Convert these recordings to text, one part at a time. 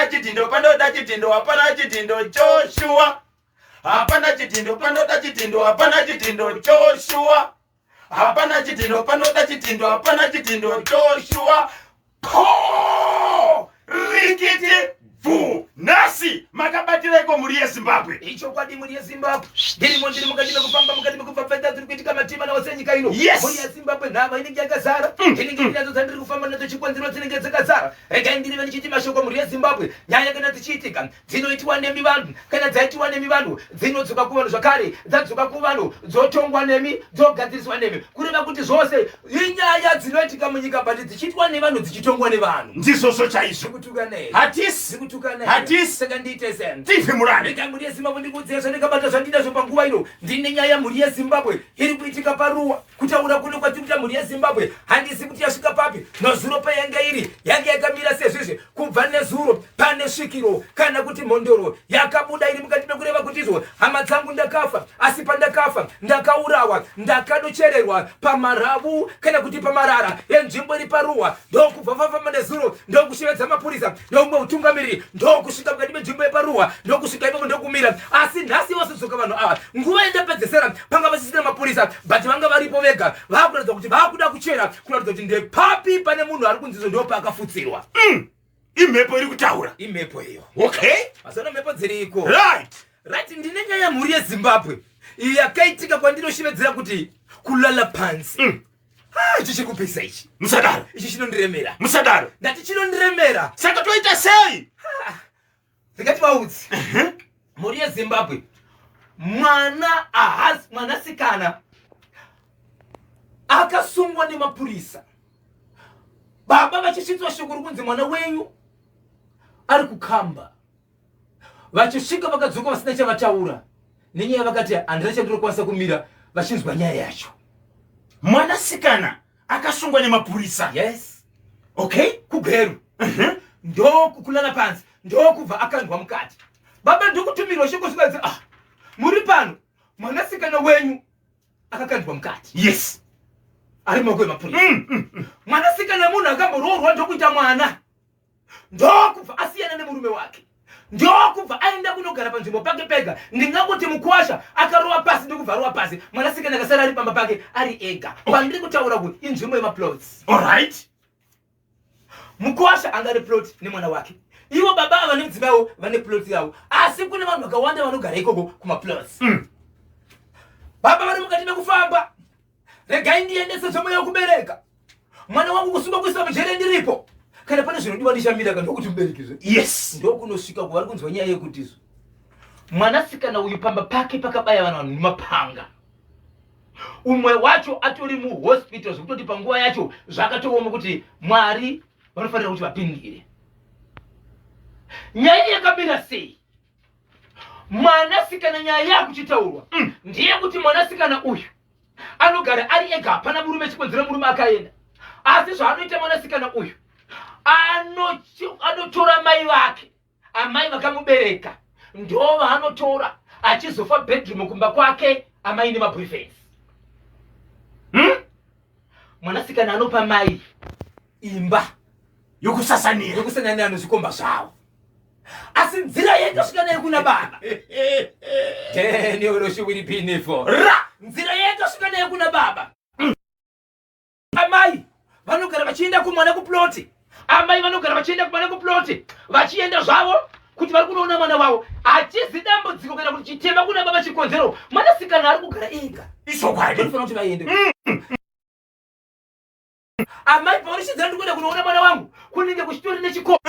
chidhindo panoda chidhindo, hapana chidhindo Joshua. Hapana chidhindo panoda chidhindo, hapana chidhindo Joshua. Hapana chidhindo panoda chidhindo, hapana chidhindo Joshua. Po! Rikiti bvu! Nhasi makabatiraiko mhuri yeZimbabwe? Ichokwadi mhuri yeZimbabwe. Ndirimo ndiri mukati mekufamba mukati mekupfapfaidza dziri kuitika matima naose enyika ino. Yes. Mhuri yeZimbabwe nhava inenge yakazara. Inenge ndinadzo dzandiri kufamba nadzo chikonzero dzinenge dzakazara. Regai ndirive ndichiti mashoko mhuri yeZimbabwe. Nyaya kana dzichiitika dzinoitiwa nemi vanhu kana dzaitiwa nemi vanhu dzinodzoka kuvanhu zvakare dzadzoka kuvanhu dzotongwa nemi dzogadziriswa nemi kureva kuti zvose inyaya dzinoitika munyika but dzichiitwa nevanhu dzichitongwa nevanhu. Ndizvozvo chaizvo. Ndikutukana here? Hatisi. Ndikutukana here? Hatisi. Saka ndiite sei? Tive murani. Rega mhuri yeZimbabwe ndikuudzire zvandakabata zvandinazvo panguva ino. Ndine nyaya mhuri yeZimbabwe iri kuitika paruwa. Kutaura kuno kwatiri kuita mhuri yeZimbabwe handizi kuti yasvika papi. Nezuro payanga iri yanga yakamira sezvizvi. Kubva nezuro pane svikiro kana kuti mhondoro yakabuda iri mukati mekureva kuti izvo hama dzangu ndakafa asi pandakafa ndakaurawa ndakanochererwa pamaravu kana kuti pamarara enzvimbo iri paruwa ndokubva vafamba nezuro ndokushevedza mapurisa ndoumwe utungamiriri ndokusvika mukati menzvimbo yeparuwa ndokusvika ipapo ndokumira asi nhasi vosodzoka vanhu ava nguva yandapedzesera panga pasisina mapurisa but vanga varipo vega vakuratidza kuti vakuda kuchera kuratidza kuti ndepapi pane munhu ari kunzizo ndopaakafutsirwa. Imhepo iri kutaura. Imhepo iyo. Okay. Mazana mhepo dziriko. Right. Right, ndine nyaya mhuri yeZimbabwe iyi yakaitika kwandinoshevedzera kuti kulala pansi. Ah, ichi chiri kupisa ichi. Musadaro. Ichi chinondiremera. Musadaro. Ndati chinondiremera. Saka toita sei? Ndikati vaudzi. Mhuri yeZimbabwe mwana ahazi mwanasikana akasungwa nemapurisa. Baba vachisvitswa shoko rokunzi mwana wenyu ari kukamba. Vachisvika vakadzoka vasina chavataura nenyaya vakati handina chandinokwanisa kumira vachinzwa nyaya yacho. Mwanasikana akasungwa nemapurisa. Yes. Okay. KuGweru. Ndokukulala pansi ndokubva akandwa mukati. Baba ndokutumirwa shoko zvikanzi ah muri pano mwanasikana wenyu akakandwa mukati. Yes. Ari maoko emapurisa. Mwanasikana munhu akamboroorwa ndokuita mwana. Ndokubva asiyana nemurume wake. Ndokubva aenda kunogara panzvimbo pake pega. Ndingangoti mukwasha akarova pasi ndokubva arova pasi. Mwanasikana akasara ari pamba pake ari ega. Pandiri kutaura kuti inzvimbo yemaplots. All right. Mukwasha anga ane plot nemwana wake. Ivo baba ava nemudzimai wavo vane plot yavo. Asi kune vanhu vakawanda vanogara ikoko kumaplots. Baba vari mukati mekufamba. Regai ndiendese zvemweya wekubereka. Mwana wangu kusungwa kuiswa mujere ndiripo. Kana pane zvinodiwa ndichamira ka ndokuti mubereki zve. Yes. Ndokunosvika kuvari kunzwa nyaya yekuti izvo. Mwanasikana uyu pamba pake pakabaya vanhu vanhu nemapanga. Umwe wacho atori muhospital zvekutoti panguva yacho zvakatooma kuti Mwari vanofanira kuti vapindire. Nyaya yakamira sei? Mwanasikana nyaya yakuchitaurwa ndeyekuti mwanasikana uyu anogara ari ega, hapana murume, chikonzero murume akaenda. Asi zvaanoita mwanasikana uyu anotora mai vake, amai vakamubereka ndo vaanotora achizofa bedroom kumba kwake amai nemaboyfriends. Mwanasikana anopa mai imba yokusasanira, yokusasanira nezvikomba zvavo. Asi nzira yekasvika nayo kuna baba. Ra! Nzira yekasvika nayo kuna baba. Amai vanogara vachienda kumwana kuploti. Amai vanogara vachienda kumwana kuploti. Vachienda zvavo kuti vari kunoona mwana wavo. Hachizi dambudziko kana kuti chitema kuna baba chikonzero. Mwanasikana ari kugara ega. Ichokwadi. Vanofanira kuti vaende. Amai pavanoshidzira ndiri kuenda kunoona mwana wangu kunenge kuchitori nechikoro.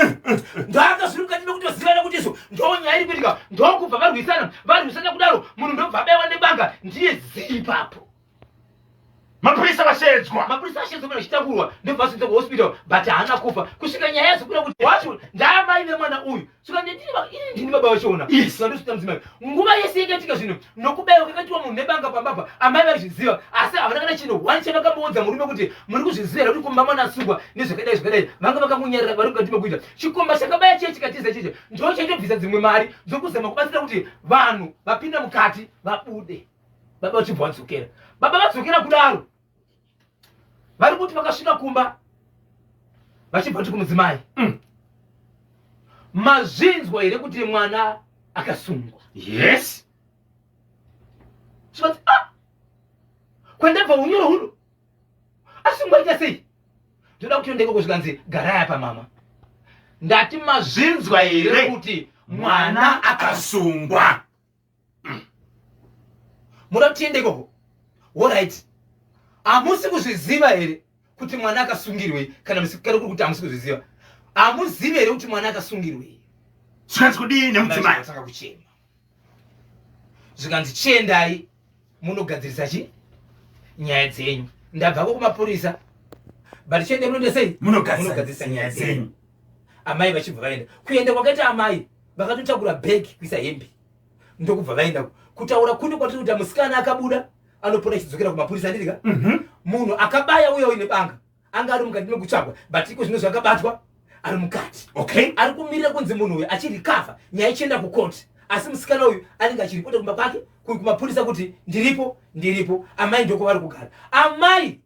Ndaka zviri mukati mekutozivana kuti izvo ndo nyaya iri kuitika. Ndokubva varwisana, varwisana kudaro munhu ndobva abaiwa nebanga ndiye zii ipapo. Mapurisa vashedzwa. Mapurisa ashedzwa kana achitakurwa ndobva vasvitsa kuhospital but haana kufa kusvika nyaya yazobuda kuti wacho ndaamai vemwana uyu. Saka ndini ini ndini baba vachiona. Yes. Saka ndosvitsa mudzimai. Nguva yese yakaitika zvino nokubaiwa kwakaitwa munhu nebanga pamba apa amai vaizviziva asi havana kana chinhu one chavakamboudza murume kuti muri kuzviziva here kuti kumba mwana asungwa nezvakadai zvakadai. Vanga vakangonyarara vari mukati mekuita chikomba chakabaya chiye chikatiza chiche ndo chaitobvisa dzimwe mari dzokuzama kubatsira kuti vanhu vapinda mukati vabude. Baba vachibva vadzokera. Baba vadzokera kudaro vari kuti vakasvika kumba vachibva kuti kumudzimai, Mazvinzwa here kuti mwana akasungwa? Yes. Zvikanzi, ah, kwandabva unyoro huno asungwa ita sei? Ndoda kuti ndekoko. Zvikanzi, garai apa mama. Ndati mazvinzwa here kuti mwana akasungwa? Muda kuti tiende ikoko? Alright, hamusi kuzviziva here kuti mwana akasungirwei? Kana kana kuri kuti hamusi kuzviziva, hamuzivi here kuti mwana akasungirwei? Zvikanzi kudii nemudzimai? Tanga kuchema. Zvikanzi, chiendai munogadzirisa chi nyaya dzenyu. Ndabvako kumapurisa, but chiendai munoita sei? Munogadzirisa nyaya dzenyu. Amai vachibva vaenda. Kuenda kwakaita amai, vakatotakura bhegi kuisa hembe, ndokubva vaenda. Kutaura kuno kwatiri kuita, musikana akabuda anopota achidzokera kumapurisa, andidika? Munhu akabaya uya uine banga anga ari mukati mekutsvagwa, but iko zvino zvakabatwa ari mukati. Ari kumirira kunzi munhu uyu achirecover, nyaya ichienda kukoti, asi musikana uyu anenge achiripota kumba kwake kumapurisa kuti ndiripo, ndiripo. Amai ndoko vari kugara. Amai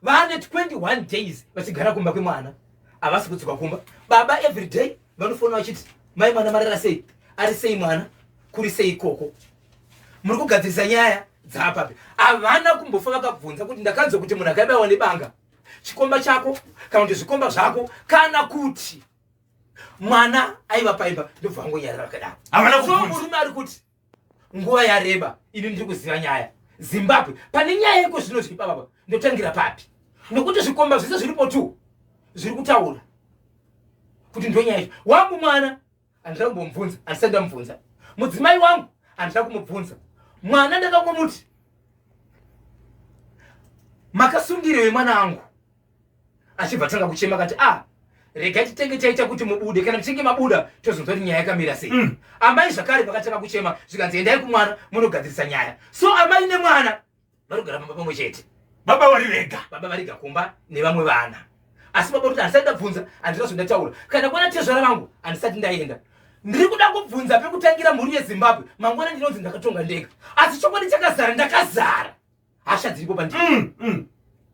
vane 21 days vachigara kumba kwemwana, havasi kudzoka kumba. Baba every day vanofona vachiti, mai mwana marara sei? Ari sei mwana? Kuri sei ikoko? Muri kugadzirisa nyaya dzaapapi? Havana kumbofa vakabvunza kuti ndakanzwa kuti munhu akaibayiwa nebanga, chikomba chako kana kuti zvikomba zvako, kana kuti mwana aiva paimba. Ndobva vangonyarara vakadaro. Havana So kubvunza. murume ari kuti nguva yareba, ini ndiri kuziva nyaya. Zimbabwe, pane nyaya yeko zvino zviri pababa, ndotangira papi? Nokuti zvikomba zvese zviripo tu zviri kutaura kuti ndonyaya yacho. Wangu mwana handina kumbomubvunza, handisati ndamubvunza. Mudzimai wangu handina kumubvunza. Mwana ndakangomuti, makasungirei mwana angu? Achibva tanga kuchema, akati, ah, regai titenge chaita kuti mubude. Kana muchinge mabuda, tozonzwa kuti nyaya yakamira sei. Amai zvakare vakatanga kuchema. Zvikanzi, endai kumwana munogadzirisa nyaya. So amai nemwana vari kugara pamba pamwe chete. Baba vari vega. Baba variga kumba nevamwe vana, asi baba kuti handisati ndabvunza, handina zvondataura kana kuona tezvara vangu, handisati ndaenda. Ndiri kuda kubvunza pekutangira. Mhuri yeZimbabwe, mangwana ndinonzi ndakatonga ndega, asi chokwadi chakazara, ndakazara hasha dziripo pandiri.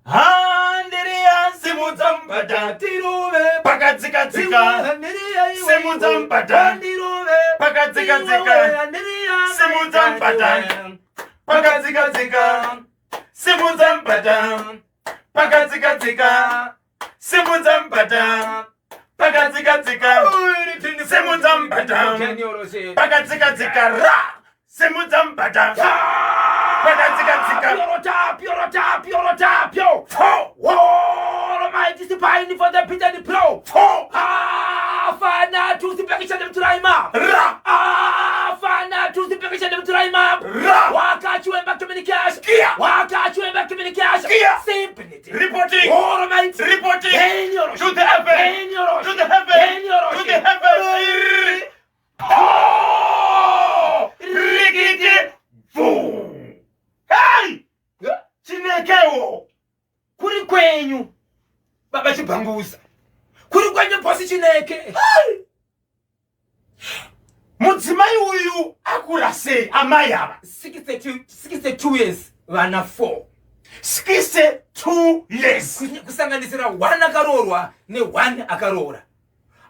Handiriya, simudza mubhadha. Tirove. Pakadzikadzika. Simudza mubhadha. Pakadzikadzika. Simudza mubhadha. Pakadzikadzika. Simudza mubhadha. Pakadzikadzika. Simudza mubhadha. Pakadzikadzika. Simudza mubhadha. Pakadzikadzika. Ra, simudza mubhadha. Pakadzikadzika. Piorota, piorota, piorota, pio. Fo. All my discipline for the Peter the Pro. Fo. Afana tusipekisha nemturaima. Ra. Afana tusipekisha nemturaima. Ra. Wakachiwemba communication. Kia. Wakachiwemba communication. Kia. Simply. Reporting. All right. Reporting. Enyoroshe. To the heaven. Enyoroshe. To the heaven. Enyoroshe. To the heaven. Oh! Rikiti. Boom. Hey! Yeah. Chinekewo. Kuri kwenyu baba Chibhanguza, kuri kwenyu boss Chineke. Mudzimai uyu akura sei, amai ava? 62 62 years, vana 4. 62 years. Kusanganisira one akaroorwa ne1 akaroora.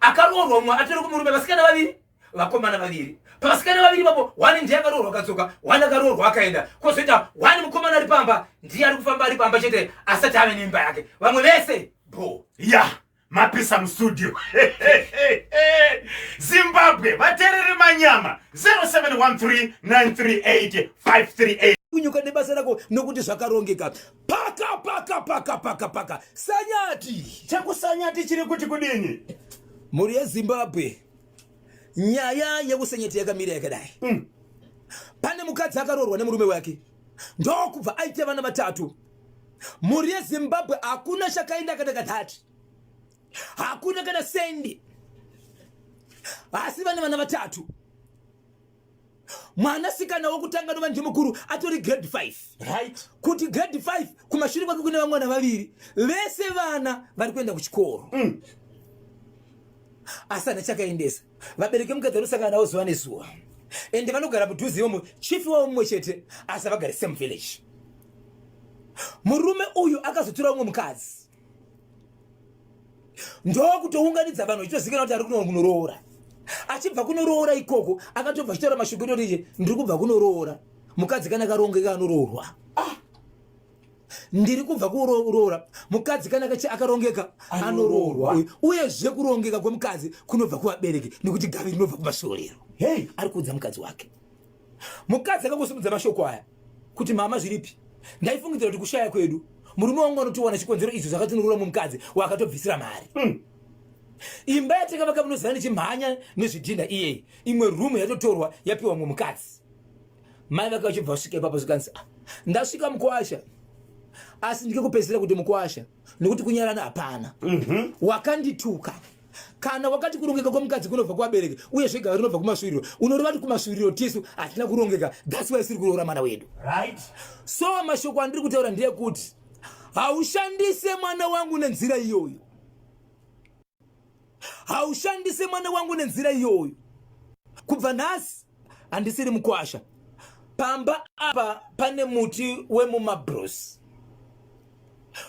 Akaroorwa umwe atori kumurume. Vasikana vaviri, vakomana vaviri. Pavasikana vaviri ipapo, one ndiye akaroorwa akadzoka, one akaroorwa akaenda. Kwozoita one mukomana ari pamba, ndiye ari kufamba ari pamba chete, asati ave neimba yake. Vamwe vese bo. Ya, mapisa mustudio. Zimbabwe, vateereri manyama, 0713 938 538. Kunyuka nebasa rako nokuti zvakarongeka. Paka paka paka paka paka Sanyati. Chekusanyati chiri kuti kudini? Mhuri yeZimbabwe, nyaya yekuSanyati yakamira yakadai. Pane mukadzi akaroorwa nemurume wake, ndokubva aita vana vatatu. Mhuri yeZimbabwe, hakuna chakaenda kana katatu, hakuna kana sendi, asi vane vana vatatu. Mwanasikana wokutanga nova ndimukuru, atori grade 5. Kuti grade 5, kumashure kwake kune vamwana vaviri. Vese vana vari kuenda kuchikoro, asi hana chakaendesa. Vabereki vemukadzi vanosangana navo zuva nezuva, ende vanogara mudhuze imomo. Chief wavo mumwe chete, asi havagari same village. Murume uyu akazotora umwe mukadzi, ndokutounganidza vanhu vachitozivikana kuti ari kunoroora. Achibva kunoroora ikoko akatobva achitaura mashoko inotiche, ndiri kubva kunoroora mukadzi kana akarongeka anoroorwa. Ndiri kubva kuroora mukadzi kana akarongeka anoroorwa. Uyezve kurongeka kwemukadzi kunobva kuvabereki, nekuti gavi rinobva kumasvorero. Hey. Ari kuudza mukadzi wake. Mukadzi akangosimudza mashoko aya kuti, mama, zviripi? Ndaifungidzira kuti kushaya kwedu murume wangu anotiwana chikonzero izvo zvakatinorora mumukadzi waakatobvisira mari. Imba yatakavaka munoziva nichimhanya nezvidhinda iyei, imwe rumu yatotorwa yapiwa mumwe mukadzi. Mai vake vachibva vasvika ipapo zvikanzi, ah, ndasvika mukwasha, asi ndikekupedzisira kuti mukwasha, nekuti kunyarana hapana. Wakandituka kana wakati kurongeka kwemukadzi kunobva kuvabereki, uye zvegava rinobva kumasviriro. Unoreva kuti kumasviriro tisu hatina kurongeka, that's why siri kuroora mwana wedu. So mashoko andiri kutaura ndeyekuti haushandise mwana wangu nenzira iyoyo, haushandise mwana wangu nenzira iyoyo. Kubva nhasi handisiri mukwasha pamba apa. Pane muti wemumabros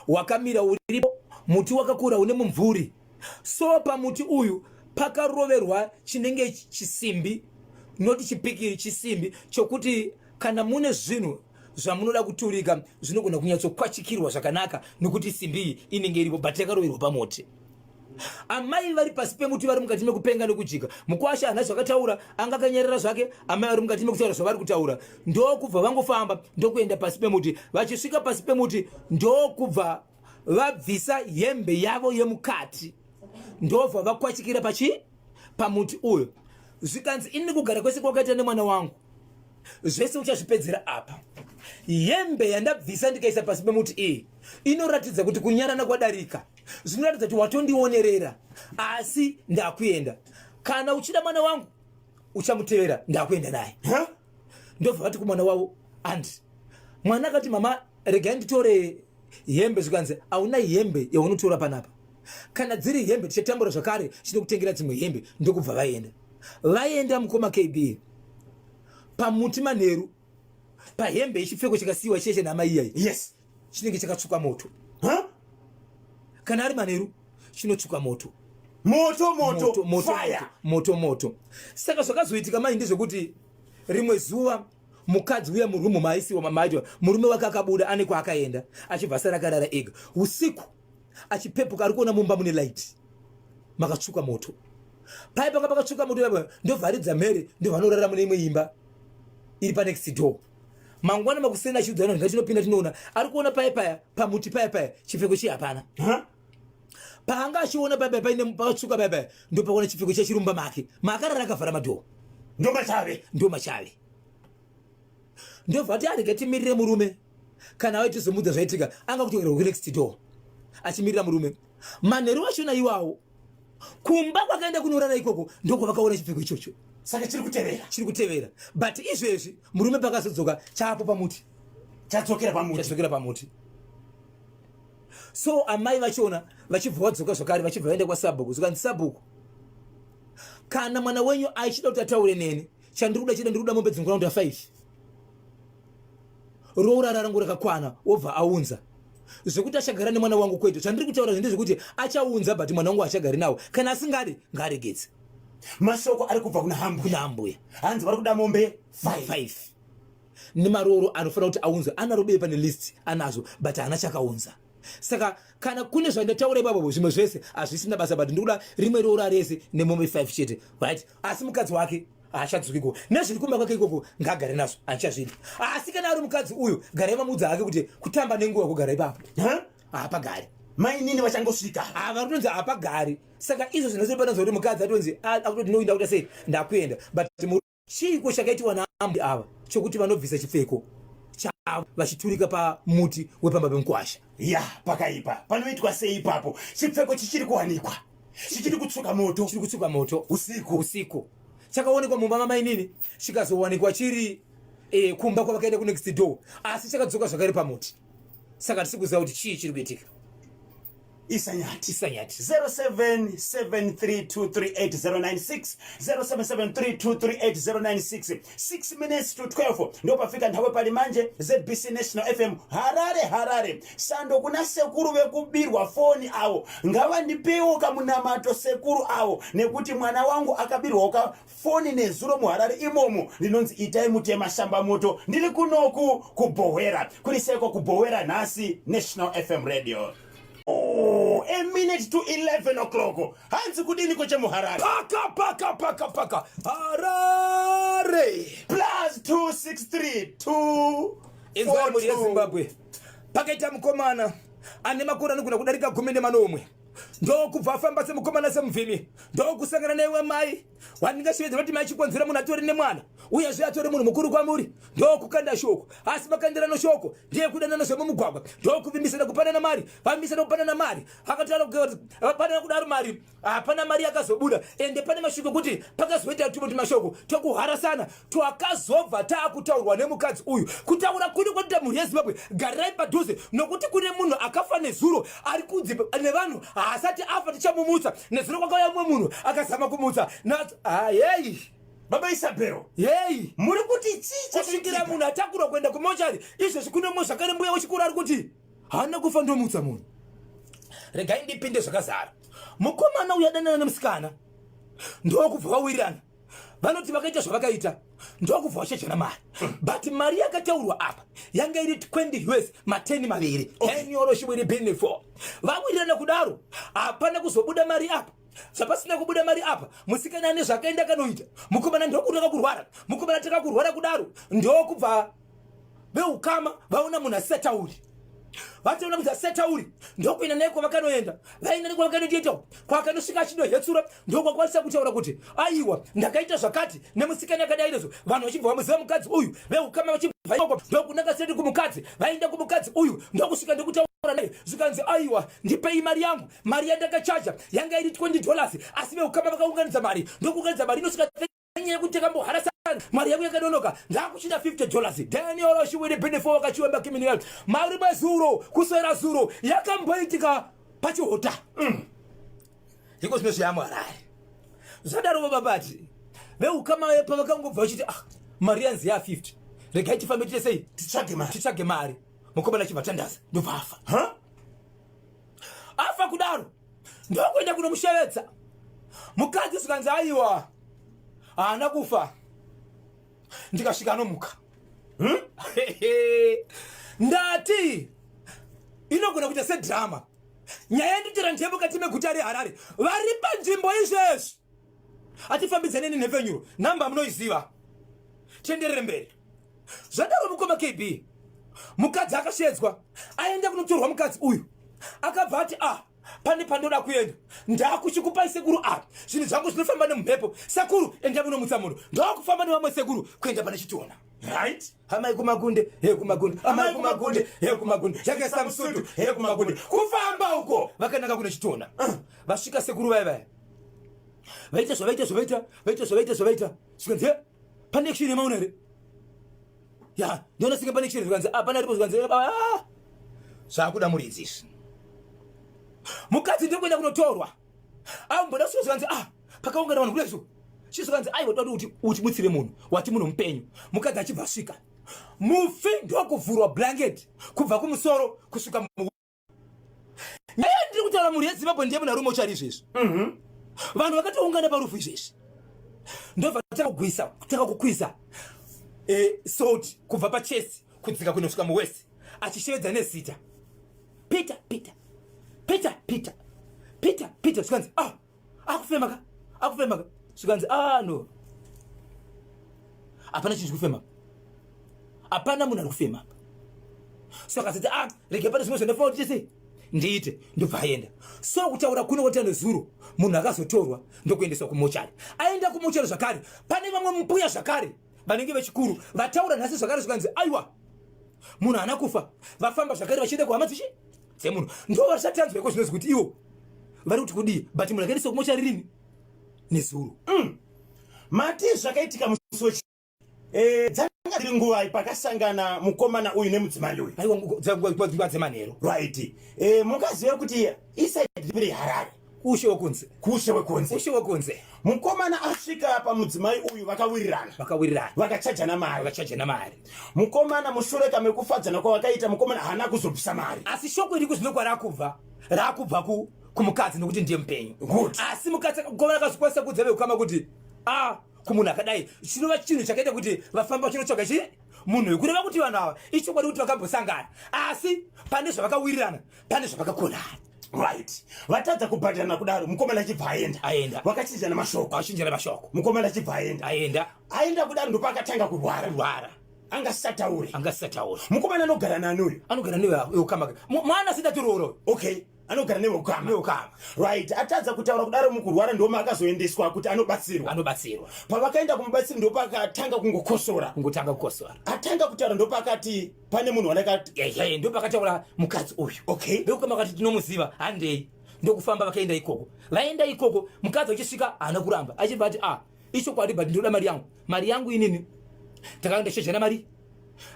wakamira uripo, muti wakakura une mumvuri. So pamuti uyu pakaroverwa chinenge chisimbi, noti chipikiri, chisimbi chokuti kana mune zvinhu zvamunoda kuturika zvinogona kunyatsokwachikirwa zvakanaka, nokuti simbi iyi inenge iripo, but yakaroverwa pamuti. Amai vari pasi pemuti vari mukati mekupenga nekujika. Mukwasha hana zvakataura, anga akanyarara zvake. Amai vari mukati mekutaura zvavari kutaura, ndokubva vangofamba ndokuenda pasi pemuti. Vachisvika pasi pemuti, ndokubva vabvisa hembe yavo yemukati, ndobva vakwachikira pachi pamuti uyo. Zvikanzi, ini kugara kwese kwakaita nemwana wangu zvese uchazvipedzera apa. Hembe yandabvisa ndikaisa pasi pemuti iyi inoratidza kuti kunyarana kwadarika, zvinoratidza kuti watondionerera, asi ndakuenda. Kana uchida mwana wangu uchamutevera, ndakuenda naye. Huh? Ndobva vati kumwana wavo andi. Mwana akati, mama, regai nditore hembe. Zvikanzi, hauna hembe yaunotora panapa. Kana dziri hembe tichatambura zvakare, chinokutengera dzimwe hembe. Ndokubva vaenda. Vaenda, mukoma KB, pamuti manheru, pahembe yechipfeko chakasiyiwa cheshe namai iyai chinenge chakatsvuka moto. Huh? Kana ari manheru chinotsvuka moto. Moto moto. Moto. Fire. Moto moto. Saka zvakazoitika mai ndezvekuti rimwe zuva mukadzi uya murumu maaisiwa maaitwa, murume wake akabuda ane kwaakaenda, achibva asara akarara ega. Usiku achipepuka, ari kuona mumba mune light, makatsvuka moto. Pai panga pakatsvuka moto ipapo, ndovharidza mhere, ndovanorara mune imwe imba iri panext door. Mangwana makuseni achiudza vanhu, ngatinopinda tinoona, ari kuona paya paya pamuti paya paya chipfeko chiye hapana. Huh? Paanga achiona paya paya paine pakatsvuka paya paya, ndopakuona chipfeko chiya chiri mumba make maakarara akavhara madhoo. Ndomachave. Ndo machave. Ndobva ati, arege timirire murume, kana auye tizomudza zvaitika. Anga kutokerwa kunext door achimirira murume. Manheru achona iwawo, kumba kwakaenda kunorara ikoko ndokwavakaona chipfeko ichocho. Saka chiri kutevera. Chiri kutevera, but izvezvi murume pakazodzoka chaapo pamuti. Chadzokera pamuti. Chadzokera pamuti. So amai vachona vachibva vadzoka zvakare, vachibva vaenda kwasabhuku. Zvikanzi, sabhuku, kana mwana wenyu achida kuti ataure neni, chandiri kuda chida, ndiri kuda mombe dzinokwana kuita 5, rourara rangu rakakwana, wobva aunza. Zvekuti achagara nemwana wangu kwete. Zvandiri kutaura ndezvekuti achaunza, but mwana wangu achagari nawo. Kana asingadi, ngaaregedze. Mashoko ari kubva kuna hambuya. Kuna ambuya. Hanzi vari kuda mombe 5. 5 nemaroro anofanira kuti aunzwe. Anaro bepa nelist anazvo, but haana chakaunza. Saka kana kune zvandataura ipapo, zvimwe zvese hazvisina basa, but ndikuda rimwe roora rese nemombe 5 chete, right? Asi mukadzi wake haachadzokiko nezviri kumba kwake ikoko, ngaagare nazvo, handichazvidi. Asi kana ari mukadzi uyu, garai mamudza hake kuti kutamba nenguva kugara ipapo. Huh? Haapagari. Mainini vachangosvika. Ava ritonzi haapagari. Saka izvo zvinozopananza kuti mukadzi atonzi akutoti noinda kuita sei, ndakuenda. But chiiko chakaitiwa naambuya ava chokuti vanobvisa chipfeko chavo vachiturika pamuti wepamba pemukwasha? Ya, pakaipa. Panoitwa sei ipapo? Chipfeko chichiri kuwanikwa chichiri kutsvuka moto. Chiri kutsuka moto. Usiku. Usiku chakaonekwa mumba mamainini, chikazowanikwa chiri kumba kwavakaenda kunext door, asi chakadzoka zvakare pamuti. Saka tisi kuziva kuti chii chiri kuitika. Isanyati. Isanyati. 0773238096, 0773238096. 6 minutes to 12 ndopafika nthawi pali manje. ZBC National FM, Harare. Harare, sando kuna sekuru vekubirwa foni avo. Ngavandipewo kamunamato sekuru avo, nekuti mwana wangu akabirwawo ka foni nezuro muHarare imomo. Ndinonzi Itai Mutema Shamba Moto, ndiri kunoku kuBhowera. Kuri seko kuBhowera nhasi? National FM Radio. Oh, a minute to 11 o'clock. Hanzi kudini kwechemuHarare? Paka paka paka paka Harare. Plus 263 2. Inzwai mhuri yeZimbabwe, pakaita mukomana ane makore anogona kudarika 17, ndokubva afamba semukomana, semuvhimi, ndokusangana neiwe mai wandingashevedza kuti mai Chikonzera, munhu atori nemwana, uyezve atori munhu mukuru kwamuri. Ndokukanda shoko, asi makandirano shoko ndeyekudanana zvemumugwagwa, ndokuvimbisana kupanana mari. Vavimbisana kupanana mari, akataura vapanana kudaro mari, hapana mari yakazobuda. Ende pane mashoko ekuti pakazoita tumwe tumashoko twekuharasana twakazobva taakutaurwa nemukadzi uyu. Kutaura kuri kwatoita, mhuri yeZimbabwe, garirai padhuze, nokuti kune munhu akafa nezuro ari kunzi nevanhu haasati afa, tichamumutsa. Nezuro kwakauya mumwe munhu akazama kumutsa. Yei! Baba Isabel. Yei! Muri kuti chii? Kusvikira munhu atakurwa kuenda kumochari. Izvezvi kune mumwe zvakare mbuya wechikuru ari kuti haana kufa, ndomutsa munhu. Regai ndipinde zvakazara. Mukomana uyu adanana nemusikana, ndokubva vawirirana. Vanoti vakaita zvavakaita, ndokubva vachachana mari, but mari yakataurwa apa yanga iri 20 US, mateni maviri. Enyoro shibwiri bini 4. Vawirirana kudaro, hapana kuzobuda mari apa. Zvapasina kubuda mari apa, musikana ane zvakaenda kanoita, mukomana ndokutanga kurwara. Mukomana tanga kurwara kudaro, ndokubva veukama vaona munhu asisatauri. Vatoona kuti asisatauri, ndokuenda naye kwavakanoenda. Vaenda nekwavakanoita, kwakanosvika achinohetsura, ndokwakwanisa kutaura kuti aiwa, ndakaita zvakati nemusikana akadai nezvo. Vanhu vachibva vamuziva mukadzi uyu, veukama vachibva ikoko ndokunanga seti kumukadzi. Vaenda kumukadzi uyu, ndokusvika ndokutaura naye, zvikanzi, "Aiwa, ndipei mari yangu." Mari yandakachaja yanga iri $20, asi veukama vakaunganidza mari, ndokuunganidza mari inosvika. Nyaya yekuti takamboharasana, mari yangu yakanonoka, ndakuchida $50. Daniel Oshiwiri Benefo wakachiwemba kiminal mari mazuro kuswera zuro yakamboitika pachihota. Iko zvino zvamuHarare zvadaro. Vababati veukama pavakangobva vachiti, "Ah, mari yanzi ya 50, regai tifambe tiite sei?" Titsvage mari. Titsvage mari. Mukomana achibva tandaza, ndobva afa. Ha. Afa kudaro, ndokuenda kunomushevedza mukadzi, zvikanzi, "Aiwa, haana kufa." Ndikasvika anomuka. Ndati inogona kuita sedrama nyaya yanditera ndemukati meguta reHarare. Vari panzvimbo izvezvi, hatifambidzane nenhepfenyuro, namba munoiziva. Tienderere mberi. Zvadaro, mukoma KB, mukadzi akashedzwa, aenda kunotorwa. Mukadzi uyu akabva ati, "Ah, pane pandoda kuenda, ndakuchikupai sekuru. A, zvinhu zvangu zvinofamba nemumhepo. Sekuru, enda munomutsa munhu." Ndokufamba nevamwe sekuru kuenda pane chitona. Amai kumagunde he kumagunde, amai kumagunde he kumagunde, yakaisa musutu he kumagunde. Kufamba uko vakanaka kune chitona. Vasvika sekuru vaya vaya, vaita zvavaita, zvavaita, vaita zvavaita, zvavaita, zvikanzi, "He, pane action yemaona here? Ya, ndiona singe pane action." Zvikanzi, "Ah, pana ripo." Zvikanzi, "Ah, zvakuda muridzi izvi." Mukadzi ndikuenda kunotorwa, amboda kusvika, zvikanzi, "Ah, pakaungana vanhu kudai." So chizvikanzi, "Aiwa, toda kuti utibutsire munhu wati munhu mupenyu." Mukadzi achibva asvika, mufi ndokuvhurwa blanket kubva kumusoro kusvika mu. Nyaya ndiri kutaura, mhuri yeZimbabwe, ndiye munhu ari mochari izvezvi. Vanhu vakatoungana parufu izvezvi, ndobva takagwisa, tanga kukwiza salt kubva pachest kudzika kunosvika muwaist, achishevedza nezita, "Peter, Peter, Peter, Peter, Peter, Peter." Zvikanzi, "Ah, akufema ka, akufema ka." Zvikanzi, "Ah, no, hapana chinhu chikufema, hapana munhu ari kufema." So akazoti, "Ah, rege pane zvimwe zvandafanira kuti chese ndiite." Ndobva aenda. So kutaura kuno kwatita nezuro, munhu akazotorwa ndokuendeswa kumochari. Aenda kumochari zvakare, pane vamwe mbuya zvakare vanenge vechikuru vataura nhasi zvakare, zvikanzi, "Aiwa, munhu haana kufa." Vafamba zvakare vachienda kuhama dzichi dzemunhu, ndo vachatanzweko zvinonzi kuti ivo vari kuti kudii, but munhu akaendeswa kumochari rini? Nezuro. Mati zvakaitika musi wechi dzanga. Dzanga dziri nguvai pakasangana mukomana uyu nemudzimai uyu? Aiwa, nguva dzemanheru. Right. E, mungazive kuti iside ripi reHarare? Ushe wekunze. Kushe wekunze. Ushe wekunze. Mukomana asvika pamudzimai uyu vakawirirana. Vakawirirana. Vakachajana mari. Vakachajana mari. Mukomana mushure kamekufadzana kwavakaita mukomana haana kuzobvisa mari. Asi shoko iri kuzvino kwarakubva rakubva ku kumukadzi nokuti ndiye mupenyu. Good. Asi mukadzi mukomana akazokwanisa kuudza vekukama kuti ah kumunhu akadai chinova chinhu chakaita kuti vafamba vachinotsvaga chii munhu uyu kureva kuti vanhu ava ichokwadi kuti vakambosangana asi pane zvavakawirirana pane zvavakakonana. Right. Vatadza kubhadharana kudaro mukomana achibva aenda. Aenda. Vakachinjana mashoko. Vakachinjana mashoko. Mukomana achibva aenda. Aenda. Aenda kudaro ndopaakatanga kurwara. Kurwara. Angasataure. Angasataure. Mukomana anogara nani uyu? Anogara neweukama. Mwana asati atoroora. Okay. Anogara neweukama. Neweukama. Right. Atadza kutaura kudaro mukurwara ndoma akazoendeswa kuti anobatsirwa. Anobatsirwa. Pavakaenda kumubatsiri ndopakatanga kungokosora. Kungotanga kukosora. Atanga kutaura ndopakati pane munhu wandakati. Ehe, ndopakataura mukadzi uyu. Okay. Veukama vakati tinomuziva, handei. Ndokufamba vakaenda ikoko. Vaenda ikoko, mukadzi achisvika haana kuramba. Achibva ati ah, ichokwadi but ndinoda mari yangu. Mari yangu inini. Takaenda shejana mari.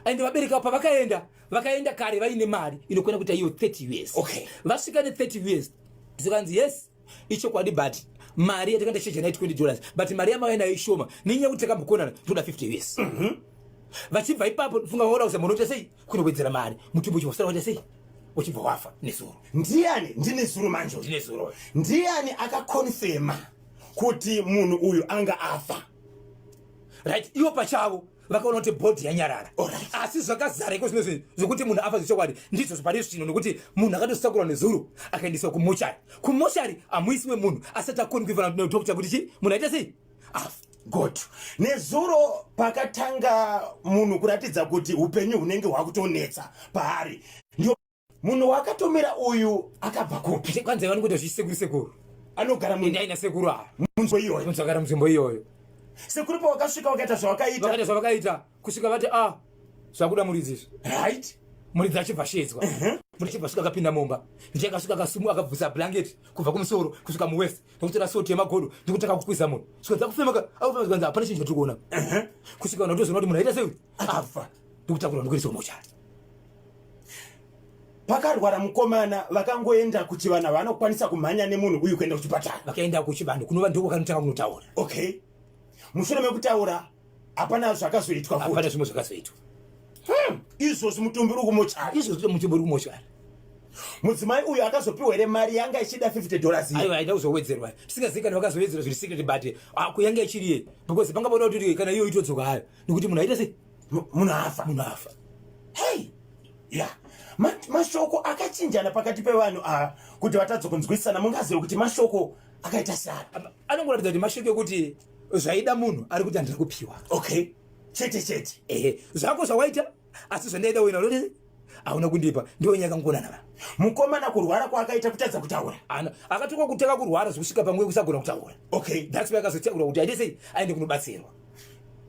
And vabereki avo pavakaenda, vakaenda kare vaine mari inokwana kuita iyo 30 US. Okay. Vasvika ne 30 US. Zvikanzi yes, ichokwadi but mari yatakaenda shejana $20 but mari yamauya nayo ishoma. Nenyaya yekuti takambokonana toda 50 US. Vachibva ipapo funga vaona kuti munoita sei kunowedzera mari mutumbi uchibva waita sei uchibva wafa nezuro. Ndiani ndine zuro manje? Ndine zuro. Ndiani akakonfirma kuti munhu uyu anga afa? Right, ivo pachavo vakaona kuti body yanyarara. Alright. Asi zvakazara iko zvino zvinhu zvekuti munhu afa zvechokwadi ndizvo zvipari zvino nekuti munhu akatosakurwa nezuro akaendeswa kumochari. Kumochari hamuiswe munhu asati akonfirma nedoctor kuti chi munhu aita sei? Afa. Good. Nezuro pakatanga munhu kuratidza kuti upenyu hunenge hwakutonetsa paari. Ndio munhu wakatomira uyu akabva kupi? Kwanza vanongoita zvisekuru sekuru. Anogara mu Endai nasekuru ava. Munzvimbo iyoyo. Munzvagara munzvimbo iyoyo. Sekuru pawakasvika wakaita zvawakaita. Vakaita zvavakaita kusvika vati ah zvakuda muridzi izvi. Right. Muridzi achibva shedzwa. Muridzi achibva svika akapinda mumba. Ndiye akasvika akasumu akabvisa blanket kubva kumusoro kusvika muwest. Ndokutora soti yemagodo ndikutanga kukwiza munhu. Svika dzakufema ka akufema zvikanzi hapana chinhu chatiri kuona. Kusvika vanhu vatozoona kuti munhu aita sei? Afa. Ndikutakurwa ndikuiswa mochari. Pakarwara mukomana vakangoenda kuchivanhu vanokwanisa kumhanya nemunhu uyu kuenda kuchipatara. Vakaenda kuchivanhu kunova ndiko vakanotanga kunotaura. Okay. Mushure mekutaura hapana zvakazoitwa futi. Hapana zvimwe zvakazoitwa. Izvozvi mutumbi uri kumochari. Izvozvi mutumbi uri kumochari. Mudzimai uyu akazopiwa here mari yanga ichida $50 iyi? Aiwa, aida kuzowedzerwa. Tisingazivi kana vakazowedzerwa zviri secret but kuyanga ichiri ye because panga poda kuti kana iyo itodzoka hayo nekuti munhu aita sei? Munhu afa. Munhu afa. Hey. Yeah. Mashoko akachinjana pakati pevanhu ava kuti vatadze kunzwisisana. Mungazive kuti mashoko akaita sei? Anongoratidza kuti mashoko ekuti zvaida munhu ari kuti handina kupiwa. Okay. Chete chete. Ehe, zvako zvawaita asi zvandaida wena unoti hauna kundipa ndiyo nyaya yakangonana vanhu. Mukomana kurwara kwaakaita kutadza kutaura. Ana akatoka kutanga kurwara zvekusvika panguva yekusagona kutaura. Okay. That's why akazotaura kuti aite sei aende kunobatsirwa.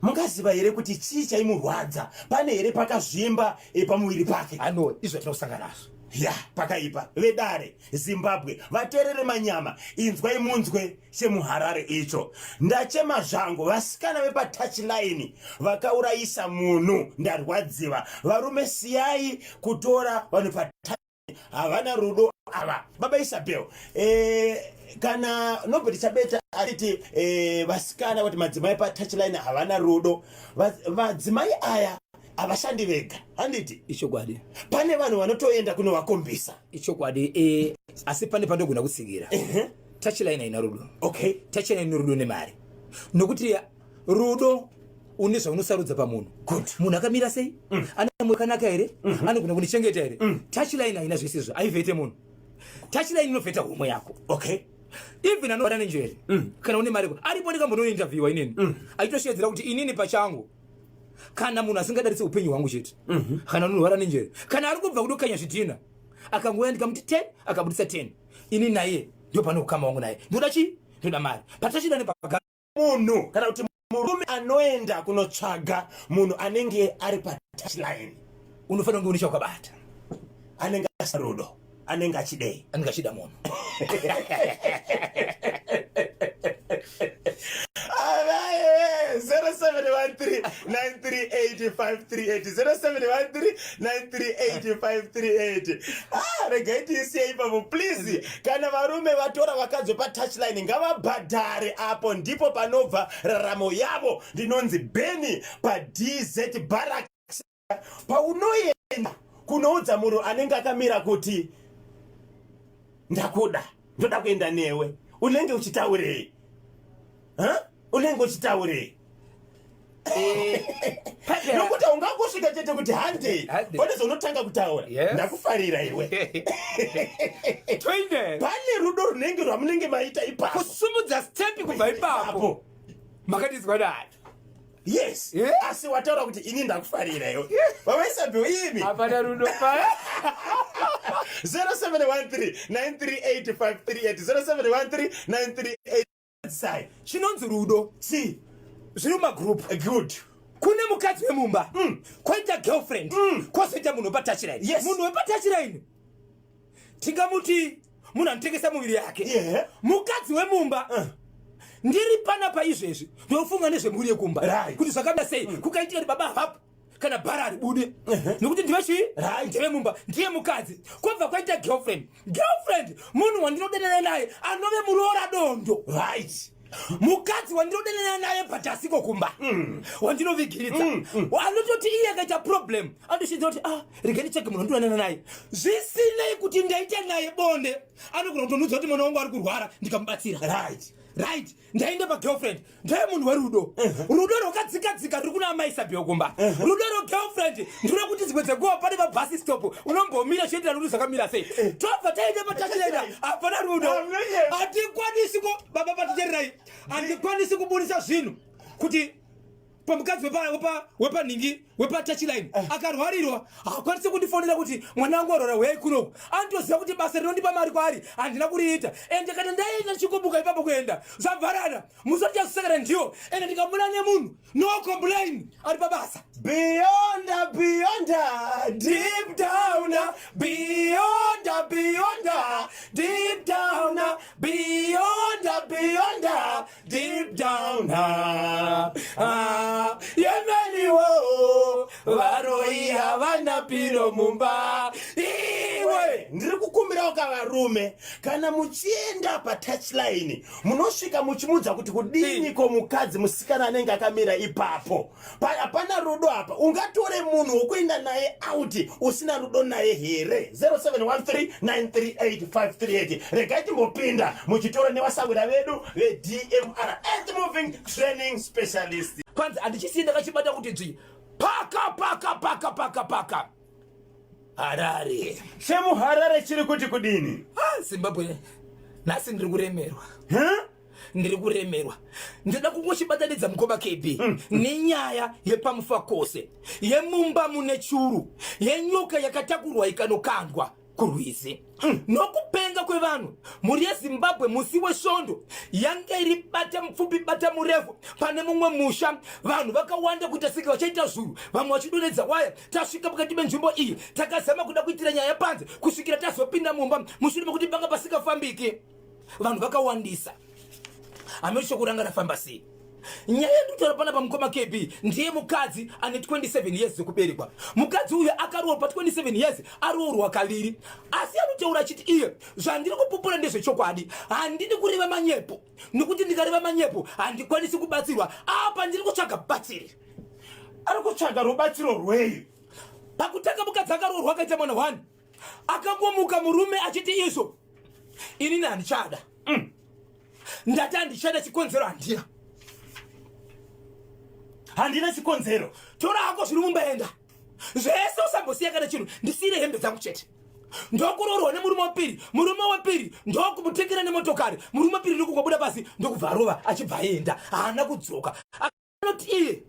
Mungaziva here kuti chii chaimurwadza? Pane here pakazvimba pamuviri pake? Ano izvo zvatinokusangana nazvo. Ya, pakaipa. Vedare Zimbabwe, vateerere manyama, inzwai munzwe chemuHarare icho. Ndachema zvangu, vasikana vepatouchline vakaurayisa munhu, ndarwadziwa. Varume siyai kutora vanhu pa havana rudo ava. Baba Isabel, kana Nobert Chabeta achiti vasikana kuti madzimai patouchline havana rudo, vadzimai aya havashandi vega, handiti? Ichokwadi. Pane vanhu vanotoenda kunovakombisa. Ichokwadi, asi pane pandogona kutsigira. Touchline haina rudo. Okay. Touchline ine rudo nemari. Nokuti rudo une zvaunosarudza pamunhu. Good. Munhu akamira sei? Ane moyo wakanaka here? Anogona kundichengeta here? Touchline haina zvese izvo, haivhete munhu. Touchline inovheta homwe yako. Okay. Even anorwara nenjere. Kana une mari aripo ndikambonointerviewa inini. Aitoshedzera kuti inini pachangu kana munhu asingadaritse upenyu hwangu chete. Kana anorwara nenjere. Kana ari kubva kudokanya zvidhina. Akangouya ndikamuti 10 akabudisa 10. Ini naye ndio pane ukama wangu naye. Ndoda chii? Ndoda mari. Patachida nepaga munhu kana kuti murume anoenda kunotsvaga munhu anenge ari patouchline. Unofanira kunge une chawakabata. Anenge asina rudo, anenge achidei? Anenge achida munhu. Alright, 0713 0713 938 538, 0713 938 538. Ah, regai tiisiye ipapo, please. Kana varume vatora vakadzi patouchline, ngavabhadhare. Apo ndipo panobva raramo yavo. Ndinonzi Beni paDZ Barracks. Paunoenda kunoudza munhu anenge akamira kuti ndakuda, ndoda kuenda newe, unenge uchitaurei? Huh? Unenge uchitaurei? Nokuti haungangosvika chete kuti handei. Handei. Pane zvaunotanga kutaura. Ndakufarira iwe. Toinde. Pane rudo runenge rwamunenge maita ipapo. Kusumudza step kubva ipapo. Apo. Makatizwa dai. Yes. Asi wataura kuti ini ndakufarira iwe, vavaisabhiwo imi. Hapana rudo pa. 0713 938 538, 0713 938 sai. Chinonzi rudo si zviri mumagroup. Good. Kune mukadzi wemumba, koita girlfriend, kwozoita munhu wepatouchline. Munhu wepatouchline tingamuti munhu anotengesa muviri yake. Mukadzi wemumba, ndiri panapa izvezvi ndofunga nezvemhuri yekumba kuti zvakamira sei. Kukaitika kuti baba havapo kana bhara haribude nekuti ndive chii? Ndeve mumba, ndiye mukadzi. Kwobva kwaita girlfriend. Girlfriend munhu wandinodanana naye anove muroora dondo. Mukadzi wandinodanana naye but asiko kumba, wandinovigiridza, anototi iye akaita problem anotoshinza kuti, "Ah, regai nditsvage munhu wandinodanana naye." Zvisinei kuti ndaita naye bonde, anogona kutonudza kuti mwana wangu ari kurwara, ndikamubatsira. Right, ndaenda pagirlfriend, ndeye munhu werudo. Rudo rwakadzikadzika ruri kuna amai Sabhiyo kumba. Rudo rwegirlfriend ndiro kuti dzimwe dzenguva pane pabus stop unombomira chiendera rudo zvakamira sei. Tobva taenda patouchline, hapana rudo. Hatikwanisi ko baba patitererai, handikwanisi kubudisa zvinhu kuti pamukadzi wepanhingi wepatouchline akarwarirwa, hakwanisi kundifonera kuti mwana wangu arwara, huyai kunoku. Anotoziva kuti basa rinondipa mari kwaari handina kuriita, ende kana ndaenda ndichikobuka ipapo kuenda zvabvarana musati chazosekana ndiwo. Ende ndikamuna nemunhu, no complain, ari pabasa. Beyond, beyond, deep down, beyond, beyond, deep down, beyond, beyond, deep down. Ah, yemeniwo varoi havana piro mumba iwe. Ndiri kukumbirawo kavarume, kana muchienda patouchline, munosvika muchimudza kuti kudiniko mukadzi musikana anenge akamira ipapo. Hapana rudo apa. Ungatore munhu wokuenda naye out usina rudo naye here? 0713938538. Regai timbopinda muchitoro nevasawira vedu veDMR Earth Moving Training Specialist. Kwanzi handichisiyi ndakachibata kuti dzvi, paka paka paka paka paka Harare. ChemuHarare chiri kuti kudini? Ah, Zimbabwe, nhasi ndiri kuremerwa. Huh? Ndiri kuremerwa. Ndinoda kungochibatanidza, mukoma KB, nenyaya yepaMufakose, yemumba mune churu yenyoka yakatakurwa ikanokandwa kurwizi nokupenga kwevanhu. Mhuri yeZimbabwe, musi weSvondo yange iri bata mupfupi bata murefu pane mumwe musha. Vanhu vakawanda kuita senge vachaita zuru, vamwe vachidonedza waya. Tasvika pakati penzvimbo iyi, takazama kuda kuitira nyaya panze kusvikira tazopinda mumba mushure mekuti panga pasingafambiki, vanhu vakawandisa. Hameno shoko ranga rafamba sei. Nyaya yandikutaura panapa, mukoma KB, ndiye mukadzi ane 27 years dzekuberekwa. Mukadzi uyu akaroorwa pa27 years, aroorwa kaviri, asi anotaura achiti iye, "Zvandiri kupupura ndezvechokwadi, handidi kureva manyepo, nokuti ndikareva manyepo handikwanisi kubatsirwa. Apa ndiri kutsvaga batsiri." Ari kutsvaga rubatsiro rwei? Pakutanga mukadzi akaroorwa, akaita mwana 1. Akangomuka murume achiti izvo, "Inini handichada." "Ndati handichada, chikonzero handina." Handina chikonzero. "Tora hako zviri mumba, enda zvese, usambosiya kana chinhu, ndisiyire hembe dzangu chete." Ndokuroorwa nemurume wepiri. Murume wepiri ndokumutengera nemotokari. Murume wepiri ndokungobuda pasi, ndokubva arova, achibva aenda, haana kudzoka. Anoti iye,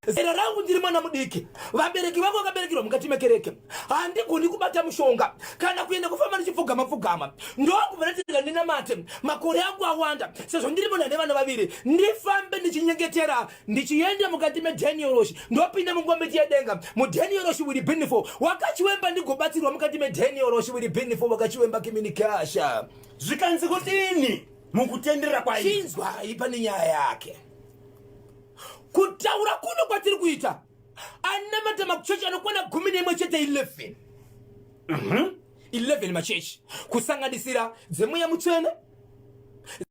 "Zera rangu ndiri mwana mudiki, vabereki vangu vakaberekerwa mukati mekereke, handigoni kubata mushonga kana kuenda kufamba ndichipfugama pfugama. Ndokubva ndatirega ndinamate, makore angu awanda, sezvo ndiri munhu ane vana vaviri, ndifambe ndichinyengetera, ndichienda mukati meDaniel, ndopinda mungomiti yedenga muDaniel wili binifo wakachiwemba, ndigobatsirwa mukati meDaniel wili binifo wakachiwemba kiminikasha." Zvikanzi kudini mukutenderera kwaii? Chinzwai, pane nyaya yake kuti Kutaura kuno kwatiri kuita, anamata machechi anokwana 11 11. 11 machechi, kusanganisira dzemweya mutsvene,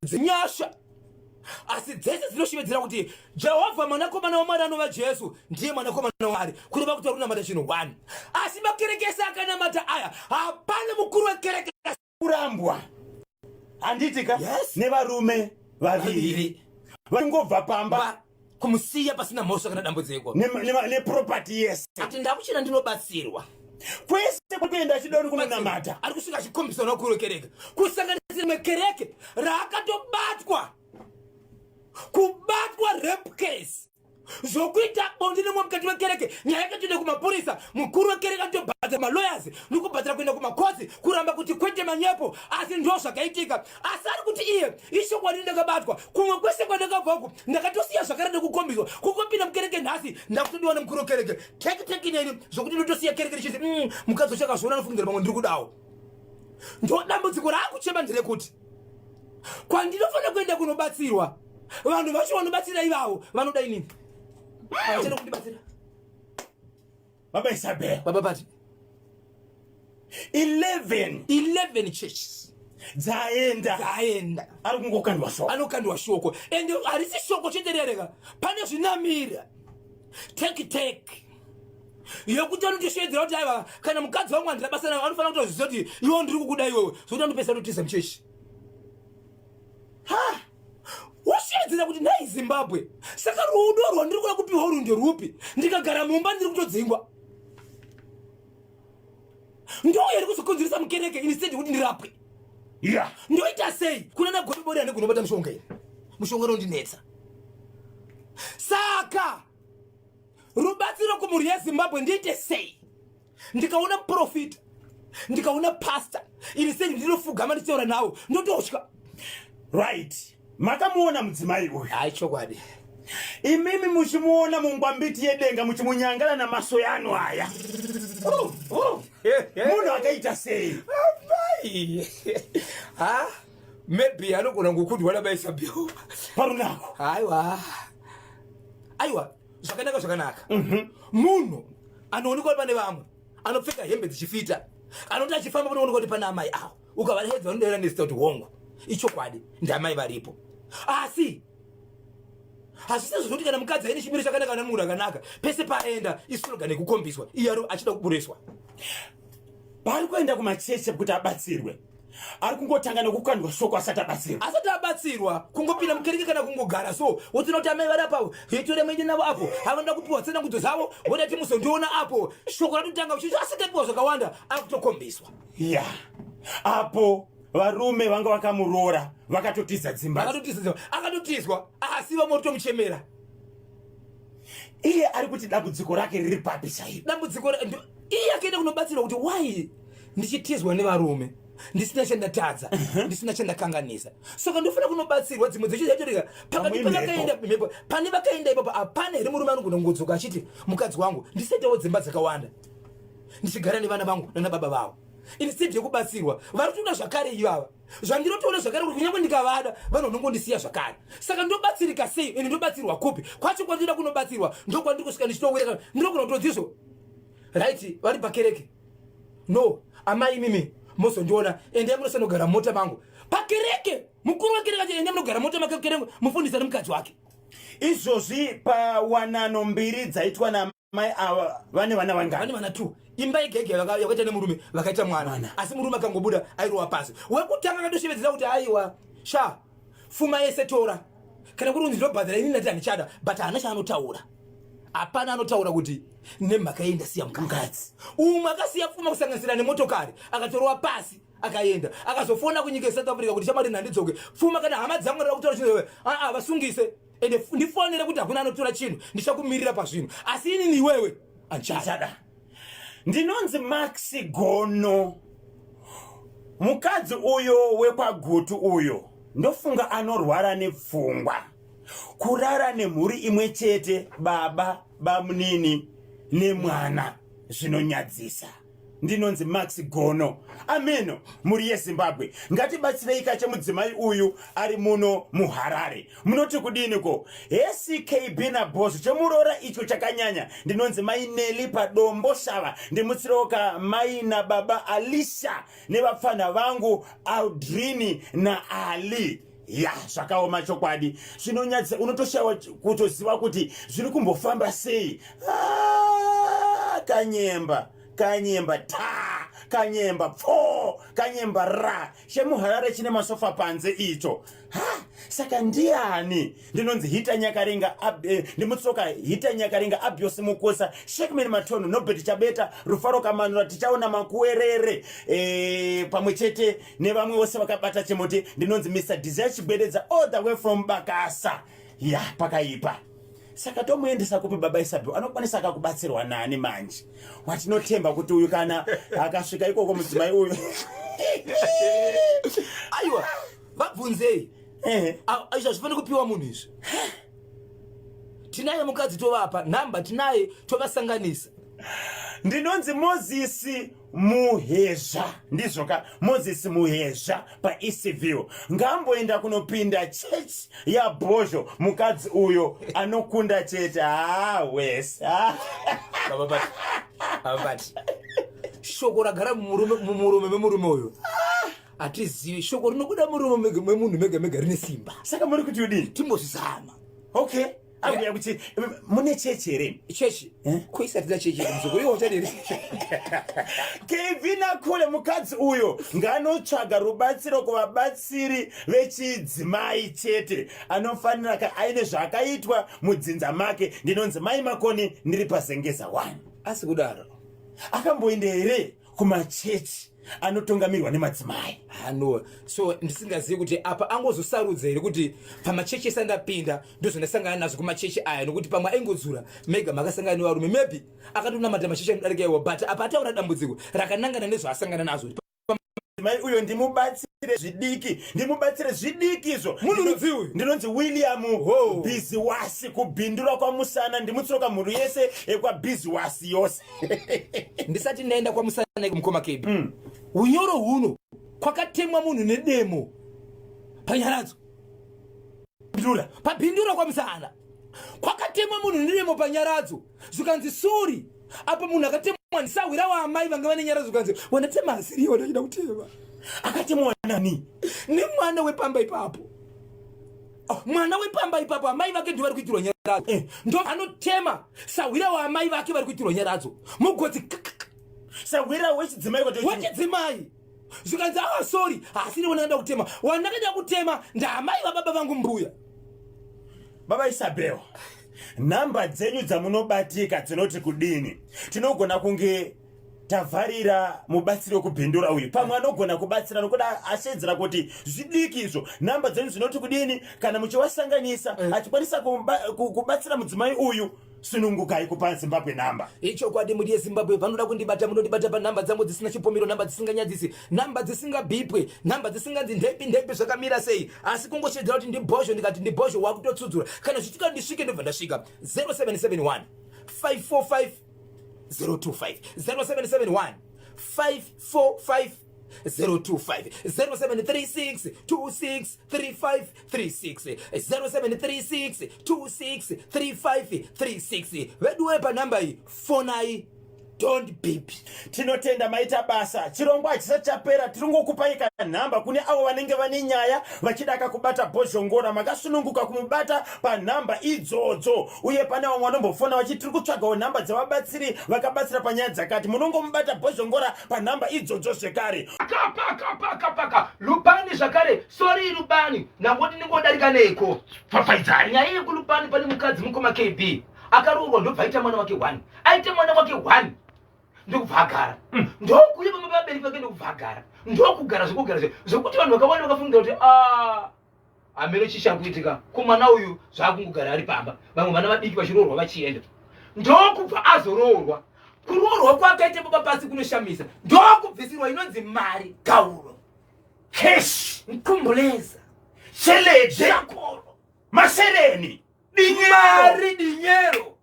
dzenyasha, asi dzese dzinoshevedzera kuti Jehovha mwanakomana waMwari anova Jesu ndiye mwanakomana waMwari, kureva kuti vari kunamata chinhu 1. Asi makereke ese akanamata aya, hapana mukuru wekereke kurambwa, handiti ka? Yes. Nevarume vaviri vaviri vangobva pamba kumusiya pasina mhosva kana dambudziko neproperty yese. Ati ndakuchena ndinobatsirwa. Kwese kwekuenda achidoni kunonamata, ari kusvika achikombiswa nakuru wekereke, kusanganisira rimwe kereke raakatobatwa, kubatwa rape case, zvokuita bonde nemwe mukati mekereke. Nyaya yakatoenda kumapurisa, mukuru wekereke atobhadhara malawyers nokubhadhara kuenda kumakotsi, kuramba kuti kwete, manyepo, asi ndo zvakaitika. Asi ari kuti iye, ichokwadi ndakabatwa, kumwe kwese kwandakabva uku ndakatosiya zvakare nekukombiswa. Kungopinda mukereke nhasi ndakutodiwa nemukuru wekereke, teki teki neni, zvokuti ndotosiya kereke ndichiti mukadzi wacho akazviona anofungidzira pamwe ndiri kudawo. Ndo dambudziko raakuchema, nderekuti kwandinofanira kuenda kunobatsirwa, vanhu vacho vanobatsira ivavo vanoda inini, havachada kundibatsira. Baba Isabel. Baba Pati. 11. 11 churches. Dzaenda. Dzaenda. Ari kungokandwa shoko. Anokandwa shoko, ende harisi shoko chete rereka, pane zvinamira teki teki yekuti anotosheedzera kuti aiva, kana mukadzi wangu handina basa nayo, anofanira kutoziva kuti iwo ndiri kukuda iwewe, zvokuti anopesa totiza muchechi. Ha, wosheedzera kuti nhai Zimbabwe, saka rudo rwandiri kuda kupiwa uru nderupi? Ndikagara mumba ndiri kutodzingwa. Ndo iri kuzokonzeresa mukereke instead yekuti ndirapwe. Ndoita sei? Kuna nagodobori ane kunobata mushonga iri, mushonga unondinetsa. Saka rubatsiro kumhuri yeZimbabwe, ndiite sei? Ndikaona muprofita, ndikaona pasta, instead ndinofugama ndichitaura nawo, ndototya. Right, makamuona mudzimai uyu? Hai, chokwadi. Imimi muchimuona mungwambiti yedenga, muchimunyangala namaso yanu aya, munhu akaita sei? Amai, ha, maybe anogona kukundwa nabaisabel. Parunako. Aiwa, aiwa, zvakanaka, zvakanaka. Munhu anoonekwa pane vamwe anopfeka hembe dzichifita, anoti achifamba panoonekwa kuti pana amai avo, ukavarehedza vanodaira nezita kuti hongu, ichokwadi, ndiamai varipo. Asi hazvisi zvokuti kana mukadzi aine chimiro chakanaka nemunhu akanaka, pese paaenda islogan yekukombiswa, iye ari achida kuburiswa. Paari kuenda kumacheche kuti abatsirwe, ari kungotanga nekukandwa shoko asati abatsirwa. Asati abatsirwa, kungopinda mukereke kana kungogara so, wotoona kuti amai vari apapo, itore muende navo apo, havanoda kupiwa tsanangudzo dzavo, voda ti muzondiona apo. Shoko ratotanga uchiti asikapiwa zvakawanda, akutokombiswa. Ya, apo varume vanga vakamuroora vakatotiza dzimba. Akatotizwa, akatotizwa, asi vamwe votomuchemera. Iye ari kuti dambudziko rake riri papi chaipo? Dambudziko iye akaenda kunobatsirwa kuti why ndichitizwa nevarume ndisina chandatadza, ndisina chandakanganisa? Saka ndofanira kunobatsirwa. Dzimwe dzecho dzatoreka pakati Pamwe pavakaenda mhepo, pane vakaenda ipapo, hapana here murume anogona kungodzoka achiti mukadzi wangu, ndisaitawo dzimba dzakawanda ndichigara nevana vangu nana baba vavo? Instead yekubatsirwa, vari kutoda zvakare ivava. Zvandinotoona zvakare kuti kunyange ndikavada, vanhu vanongondisiya zvakare. Saka ndobatsirika sei? Ende ndobatsirwa kupi kwacho kwandinoda kunobatsirwa? Ndokwandiri kusvika ndichitowira, ndinogona kutodzizvo right vari pakereke, no amai, imimi mozondiona, endai munosanogara mota mangu pakereke. Mukuru wekereke acho, endai munogara mota make kereke, mufundisi ari mukadzi wake. Izvozvi pawanano mbiri dzaitwa namai ava, vane vana vangani? Vane vana two. Imba yegege yakaita nemurume, vakaita mwana. Mwana. Asi murume akangobuda airowa pasi. Wekutanga akatoshevedzera kuti aiwa sha, fuma yese tora, kana kuri kunzi ndobhadhara inini, ndati handichada. But haana chaanotaura, hapana anotaura kuti nemhaka yei ndasiya mukadzi. Umwe akasiya pfuma kusanganisira nemotokari, akatorwa pasi, akaenda, akazofona kunyika yeSouth Africa kuti shamwari, handidzoke, pfuma kana hama dzangu ndada kutora chinhu, aa, vasungise, ende ndifonere kuti hakuna anotora chinhu, ndichakumirira pazvinhu, asi inini iwewe handichada. Chada. Ndinonzi Max Gono. Mukadzi uyo wekwaGutu uyo, ndofunga anorwara nepfungwa. Kurara nemhuri imwe chete, baba, bamunini nemwana, zvinonyadzisa. Ndinonzi Max Gono. Ameno mhuri yeZimbabwe, ngatibatsirei kache mudzimai uyu ari muno muHarare. Munoti kudini ko? Hesi KB naBoss, chemuroora icho chakanyanya. Ndinonzi mai Nelly paDombo Shava. Ndimutsirewo ka mai nababa Alicia nevapfanha vangu Aldrini naAli. Ya, zvakaoma chokwadi, zvinonyadzisa, unotoshayiwa kutoziva kuti zviri kumbofamba sei. Ah, kanyemba kanyemba ta kanyemba pfo kanyemba ra chemuharare chine masofa panze icho. Ha, saka ndiani? Ndinonzi Hita Nyakaringa, ndimutsoka Hita Nyakaringa, Abios Mukosa, Shekman Matono, Nobert Chabeta, Rufaro Kamanura, tichaona Makuwerere pamwe chete nevamwe vose vakabata chimuti. Ndinonzi Mr Desire Chigwededza, all the way from Bakasa. Ya, pakaipa. Saka tomuendesa kupi baba Isabel? Anokwanisa akakubatsirwa nani manje? Watinotemba kuti uyu kana akasvika ikoko mudzimai uyu. Aiwa, vabvunzei. Izvi hazvifaniri kupiwa munhu izvi. Tinaye mukadzi, tovapa nhamba, tinaye, tovasanganisa. Ndinonzi Moses Muhezva, ndizvoka, Moses Muhezva paEastview. Ngaamboenda kunopinda chechi yaBhozho, mukadzi uyo anokunda chete. Haa, wese. Baba, shoko ragara mumurume memurume uyu hatizivi. Shoko rinobuda murume memunhu mega mega rine simba. Saka muri kuti udini? Timbozvizama. Okay, akuya kuti mune chechi here? Chechi kuisatida chechi muzukuru iwo uchadiri. Kevin Akule, mukadzi uyo nganotsvaga rubatsiro kuvabatsiri vechidzimai chete. Anofanira ka aine zvaakaitwa mudzinza make. Ndinonzi Mai Makoni, ndiri paZengeza 1. Asi kudaro akamboenda here kumachechi anotungamirwa nemadzimai? Hano, so ndisingazivi kuti apa angozosarudza here kuti pamachechi ese andapinda ndozvandasangana nazvo kumachechi aya, nokuti pamwe aingodzura mega makasangana nevarume, maybe akatonamata machechi anodarika iwo, but apa ataura dambudziko rakanangana nezvaasangana nazvo. Mai uyo ndimubatsire zvidiki, ndimubatsire zvidiki izvo. Munhu rudzi uyu? Ndinonzi William Biziwasi, kubhindura kwaMusana. Ndimutsoka mhuri yese ekwaBiziwasi yose. Ndisati ndaenda kwaMusana mukoma Kebi, unyoro huno kwakatemwa munhu nedemo paNyaradzo. Bindura. Pabhindura kwaMusana kwakatemwa munhu nedemo paNyaradzo, zvikanzi sorry. Apo munhu akatemwa ndisahwira waamai vanga vane Nyaradzo, zvikanzi wandatema asiriyo wandachida kutema. Akatemwa nani? Nemwana wepamba ipapo. Oh, mwana wepamba ipapo, amai vake ndo vari kuitirwa Nyaradzo. Ndo anotema sahwira waamai vake vari kuitirwa Nyaradzo mugotsi. Sahwira wechidzimai? Wechidzimai. Zvikanzi, ah, sorry, hasiri wandakada kutema, wandakada kutema ndaamai vababa vangu, mbuya. Baba Isabel, nhamba dzenyu dzamunobatika dzinoti kudini? Tinogona kunge tavharira mubatsiri wekubhindura uyu, pamwe anogona kubatsira nokuda ashedzera kuti zvidiki izvo. Nhamba dzenyu dzinoti kudini kana muchivasanganisa achikwanisa kubatsira mudzimai uyu? Sunungukai kupa Zimbabwe nhamba. Ichokwadi, muri yeZimbabwe vanoda kundibata, munondibata panhamba dzangu dzisina chipomero, nhamba dzisinganyadzisi, nhamba dzisingabhipwe, nhamba dzisinganzi ndepi ndepi zvakamira sei, asi kungoshedzera kuti ndiBhozho. Ndikati ndiBhozho, wakutotsudzura. Kana zvichitika ndisvike, ndobva ndasvika. 0771 545 025, 0771 545 025, 0736 26 35 36, 0736 26 35 36. Veduwe, panhamba iyi fonai, don't beep. Tinotenda, maita basa. Chirongwa hachisati chapera, tiri ngokupai kanhamba kune avo vanenge vane nyaya vachida kakubata Bhozhongora. Makasununguka kumubata panhamba idzodzo, uye pane vamwe vanombofona vachiti tiri kutsvagawo nhamba dzevabatsiri vakabatsira panyaya dzakati. Munongomubata Bhozhongora panhamba idzodzo zvekare. Paka paka paka Lupani zvakare, sorry Lupani, ndangoti ndingodarika neko. Pfapfaidzai. Nyaya yekuLupani, pane mukadzi, mukoma KB, akaroorwa, ndobva aita mwana wake one. Aita mwana wake one, ndokubva agara, ndokuye pamba vabereki vake, ndokubva agara, ndokugara zvekugara zvekuti vanhu vakawanda vakafungira kuti a hameno chishakuitika kumwana uyu zvaakungogara ari pamba, vamwe vana vadiki vachiroorwa vachienda. Ndokubva azoroorwa. Kuroorwa kwakaita baba pasi kunoshamisa, ndokubvisirwa inonzi mari gauro. Cash. Nkumbuleza. Cheleje. Shakoro. Masereni. Dinyero. Mari dinyero.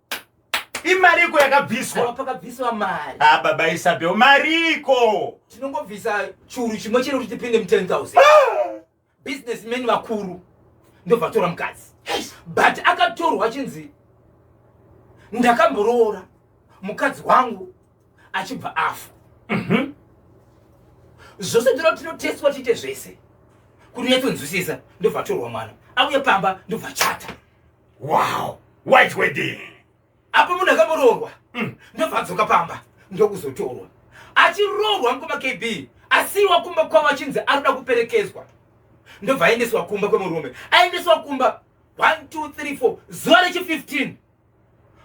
Imariko yakabviswa. Pakabviswa mari. Ah, baba Isabel, mariko. Tinongobvisa churu chimwe chete kuti tipinde mu 10,000. Ah! Businessmen vakuru ndobva tora mukadzi. But akatorwa achinzi ndakamboroora mukadzi wangu achibva afa. Zvose ndinoda tinotestwa tiite zvese kuti unyatsonzwisisa. Ndobva atorwa mwana auya pamba, ndobva chata. Wow, white wedding. Apo munhu akamboroorwa, ndobva adzoka pamba ndokuzotorwa achiroorwa mukoma KB, asiyiwa kumba kwavo achinzi arikuda kuperekezwa, ndobva aendeswa kumba kwemurume. Aendeswa kumba 1 2 3 4, zuva rechi15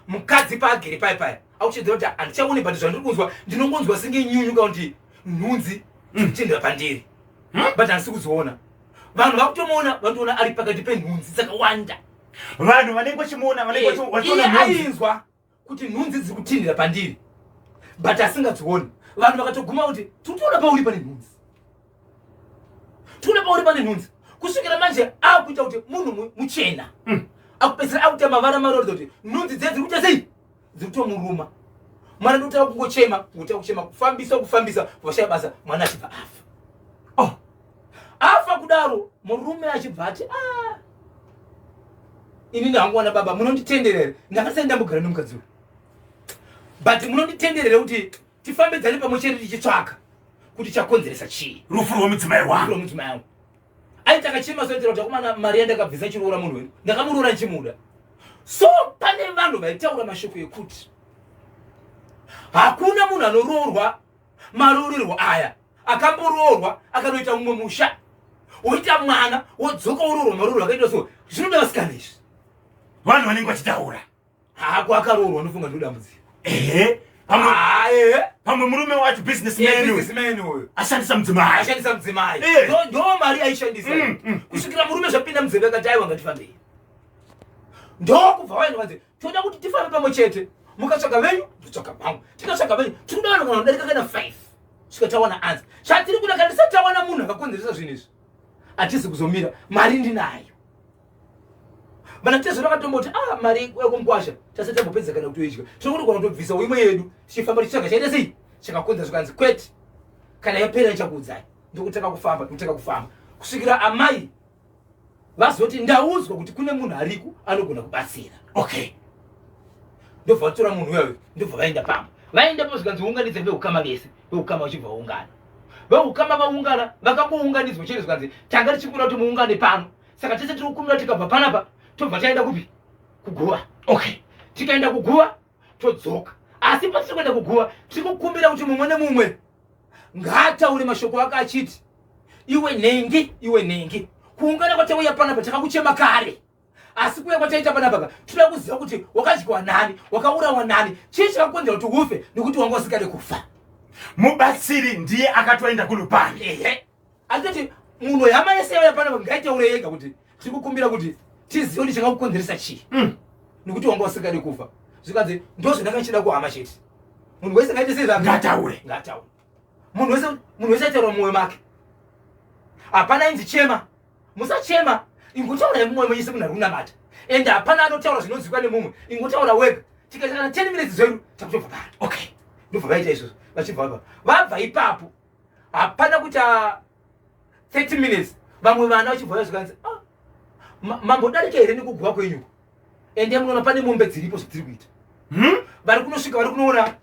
mukadzi paagere pai paya akuchidzira kuti handichaoni, but zvandiri kunzwa ndinongonzwa senge nyunyu kana kuti nhunzi dzikuchindira pandiri, but handisi kudziona. Vanhu vakutomuona, vanotoona ari pakati penhunzi dzakawanda. Vanhu vanenge vachimuona vanenge vachiona Iye nhunzi. Ainzwa kuti nhunzi dziri kutindira pandiri but asingadzioni. Vanhu vakatoguma kuti tikutoona pauri pane nhunzi, tikuona pauri pane nhunzi, kusvikira manje akuita kuti munhu muchena akupedzisira akuita mavara maroridza kuti nhunzi dziya dziri kuita sei, dziri kutomuruma. Mwana ndotanga kungochema, kutanga kuchema, kufambisa kufambisa, vashaya basa, mwana achibva afa. Oh. Afa kudaro, murume achibva ati, ah, inini hangu wana baba munonditendera here? Ndakasai ndambogara nemukadzi uyu, but munonditenderere kuti tifambidzane pamwe chete tichitsvaka kuti chakonzeresa chii rufu rwemudzimai wangu? Mudzimai wangu aiti akachema soitira kuti akomana, mari yandakabvisa chiroora munhu wedu, ndakamuroora ndichimuda. So pane vanhu vaitaura mashoko ekuti hakuna munhu anoroorwa maroorerwo aya, akamboroorwa akanoita mumwe musha, woita mwana, wodzoka woroorwa maroorwa akaita so. Zvinoda vasikana izvi. Vanhu vanenge vachitaura. Hako akaroorwa, unofunga ndodambudziko? Ehe, pamwe Ah, ehe. Pamwe murume wacho businessman uyu. Businessman uyu. Ashandisa mudzimai. Ashandisa mudzimai. Ndo mari aishandisa kusvikira murume zvapinda munzeve akati, aiwa, ngatifambei. Ndokubva waenda vanzi toda kuti tifambe pamwe chete, mukatsvaga venyu, ndotsvaga vangu, tikatsvaga venyu, tiri kuda vanhu kana kudarika kana 5 svika tawana answer chatiri kuda. Kana tisati tawana munhu akakonzeresa zvinhu izvi, hatisi kuzomira. Mari ndinayo. Vana tezvo vakatomboti, ah, mari yekumukwasha tasati tambopedza kana kutoidya, tinokuti kwana kutobvisa imwe yedu tichifamba tichitsvaga chaita sei chakakonza. Zvikanzi kwete, kana yapera ichakuudzai. Ndokutanga kufamba, ndokutanga kufamba kusvikira amai vazoti, ndaudzwa kuti kune munhu ariko anogona kubatsira. Ndobva vatora munhu uyayo, ndobva vaenda pamba. Vaenda pa zvikanzi unganidze veukama vese. Veukama vachibva vaungana. Veukama vaungana, vakangounganidzwa chete, zvikanzi tanga tichikumbira kuti muungane pano. Saka tese tiri kukumbira, tikabva panapa tobva taenda kupi? Kuguva. Tikaenda kuguva todzoka, asi patiri kuenda kuguva tiri kukumbira kuti mumwe nemumwe ngaataure mashoko ake achiti, iwe nhengi, iwe nhengi, kuungana kwatauya panapa takakuchema kare, asi kuuya kwataita panapa ka toda kuziva kuti wakadyiwa nani, wakaurawa nani, chii chakakonzera kuti ufe, nekuti wanga usingade kufa. Mubatsiri ndiye akatoenda kulupani. Ehe, atoti munhu hama yese yauya panapa ngaitaure yega kuti tiri kukumbira kuti tizive kuti chakakukonzeresa chii, nekuti wanga usingade kufa. Zvikanzi ndo zvandanga ndichida kuhama chete, munhu wese ngaite sei zvake. Ngataure. Ngataure munhu wese. Munhu wese aitaura mumwoyo make, hapana inzi chema, musachema, ingotaurai mumwoyo menyu semunhu ari kunamata. Ende hapana anotaura zvinonzwikwa nemumwe, ingotaura wega. Tikaita kana 10 minutes zvedu, takutobva pano. Ndobva vaita izvozvo. Vachibva vabva ipapo, hapana kuita 30 minutes, vamwe vana vachibva zvikanzi, ah, mambodarika here nekuguva kwenyuko? Ende munoona pane mombe dziripo zvadziri kuita. Vari kunosvika, vari kunoona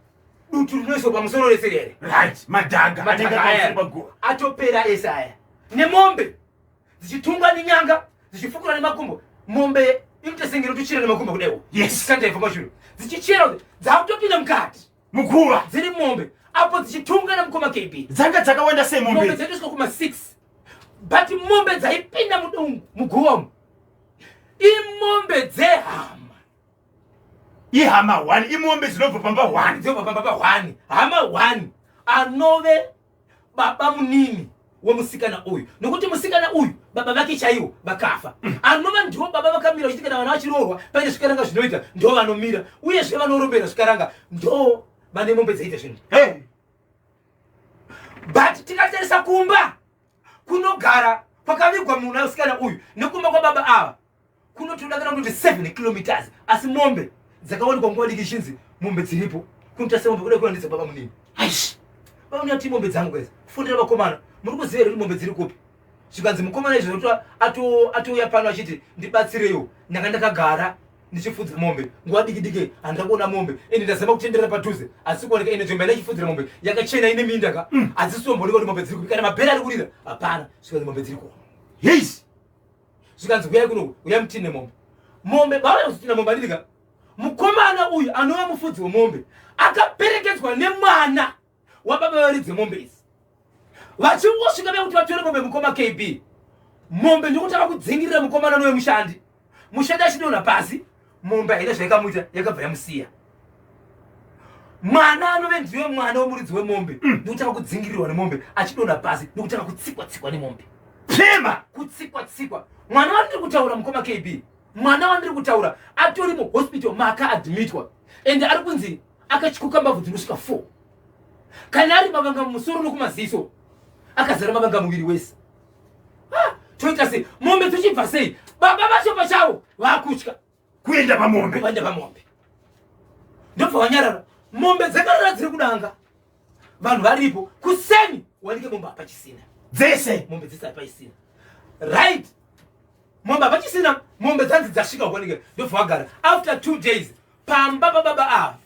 dutu rinoiswa pamusoro rese rere. Right, madhaga anenge Madhaka aya akaiswa paguva. Atopera ese aya, nemombe dzichitungwa nenyanga, dzichifukura nemakumbo. Mombe inoita senge inotochera nemakumbo kudaiwo. Kanda ibva mashure dzichichera kuti dzakutopinda mukati muguva. Dziri mombe apo dzichitunga namukoma KB. Dzanga dzakawanda sei mombe? Mombe dzaitosvika kuma 6, but mombe dzaipinda mudungu muguva umu imombe dzehama. Ihama 1, imombe dzinobva pamba 1. Dzinobva pamba pa1, hama 1, anove baba munini wemusikana uyu, nokuti musikana uyu baba vake chaivo vakafa, anova ndivo baba vakamira vachiti kana vana vachiroorwa paine zvikaranga zvinoita, ndo vanomira, uyezve vanorombera zvikaranga, ndo vane mombe dzaita zvinhu. Hey. But tikatarisa kumba kunogara kwakavigwa munhu musikana uyu nekumba kwababa ava kunotoda kana kutoti 7 kilometers, asi mombe dzakawanikwa nguva diki ichinzi Mombe dziripo. Kunoita semombe kuda kuandidza baba munini. Aish. Baba munini ati mombe dzangu guys. Fundira vakomana. Muri kuziva here kuti mombe dziri kupi? Zvikanzi mukomana izvo zvokuti atouya pano achiti ndibatsireiwo. Ndanga ndakagara ndichifudza mombe nguva diki diki handina kuona mombe ende ndazama kutenderera padhuze asi kuoneka ine nzvimbo yandachifudzira mombe yakachena ine minda ka hadzisi tombooneka kuti mombe dziri kupi kana mabhera ari kurira hapana. Zvikanzi mombe dziri kuona. Yes. Zvikanzi huyai kuno, huyai mutine mombe. Mombe vauya kuzotina mombe andidika. Mukomana uyu anova mufudzi wemombe akaperekedzwa nemwana wababa varidze mombe idzi. Vachingosvika vekuti vatore mombe mukoma KB, mombe ndokutanga kudzingirira mukomana anove mushandi. Mushandi achidonha pasi, mombe haina zvayakamuita, yakabva yamusiya. Mwana anove ndiwe mwana wemuridzi wemombe ndokutanga kudzingirirwa nemombe achidonha pasi, ndokutanga kutsikwa tsikwa nemombe. Pema. Kutsikwa tsikwa. Mwana wandiri kutaura mukoma KB, mwana wandiri kutaura atori muhospital makaadmitwa ende ari kunzi akatyoka mbabvu dzinosvika 4, kana ari mavanga mumusoro nokumaziso, akazara mavanga muviri wese. Ah, toita sei? Mombe dzochibva sei? Baba vacho pachavo vakutya kuenda pamombe. Kuenda pamombe. Ndobva vanyarara. Mombe dzakarara dziri kudanga, vanhu varipo. Kuseni wanike mombe hapachisina. Dzese. Mombe dzese hapaisina. Right, mombe hapachisina. Mombe dzanzi dzasvika kuoneke. Ndobva vagara. After 2 days, pamba pababa ava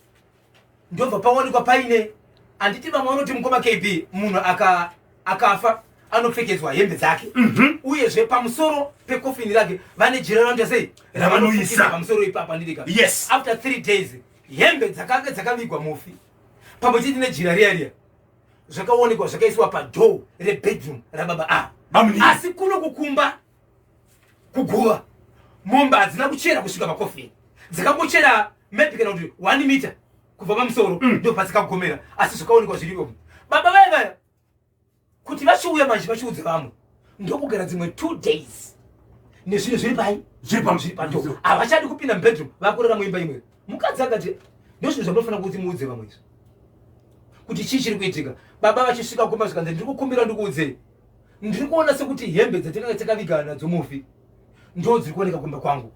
ndobva pawanikwa paine, handiti vamwe vanoti mukoma KB, munhu akafa anopfekedzwa hembe dzake, uyezve pamusoro pekofini rake vane jira ranoita sei? Ravanoisa. Pamusoro ipapo, handidika? Yes. After 3 days, hembe dzakanga dzakavigwa mufi pamwe chete nejira riya riya zvakaonekwa zvakaiswa padoor rebedroom rababa ava. Bamunini. Asi kuno kukumba kuguva, mombe hadzina kuchera kusvika pakofini. Dzakangochera maybe kana kuti 1 meter kubva pamusoro, ndo padzikagomera. Asi zvakaonekwa zviripo, baba vaya vaya kuti vachiuya manje vachiudza vamwe, ndokugara dzimwe 2 days nezvinhu zviri pai? Zviri zviri padoor. Havachadi kupinda mubedroom, vakurara muimba imwe. Mukadzi akati ndozvinhu zvamunofanira kuti muudze vamwe izvi, kuti chii chiri kuitika. Baba vachisvika kumba, zvikanzi ndiri kukumbira ndikuudzei, ndiri kuona sekuti hembe dzatinenge takavigana nadzo mufi ndo dziri kuoneka kumba kwangu,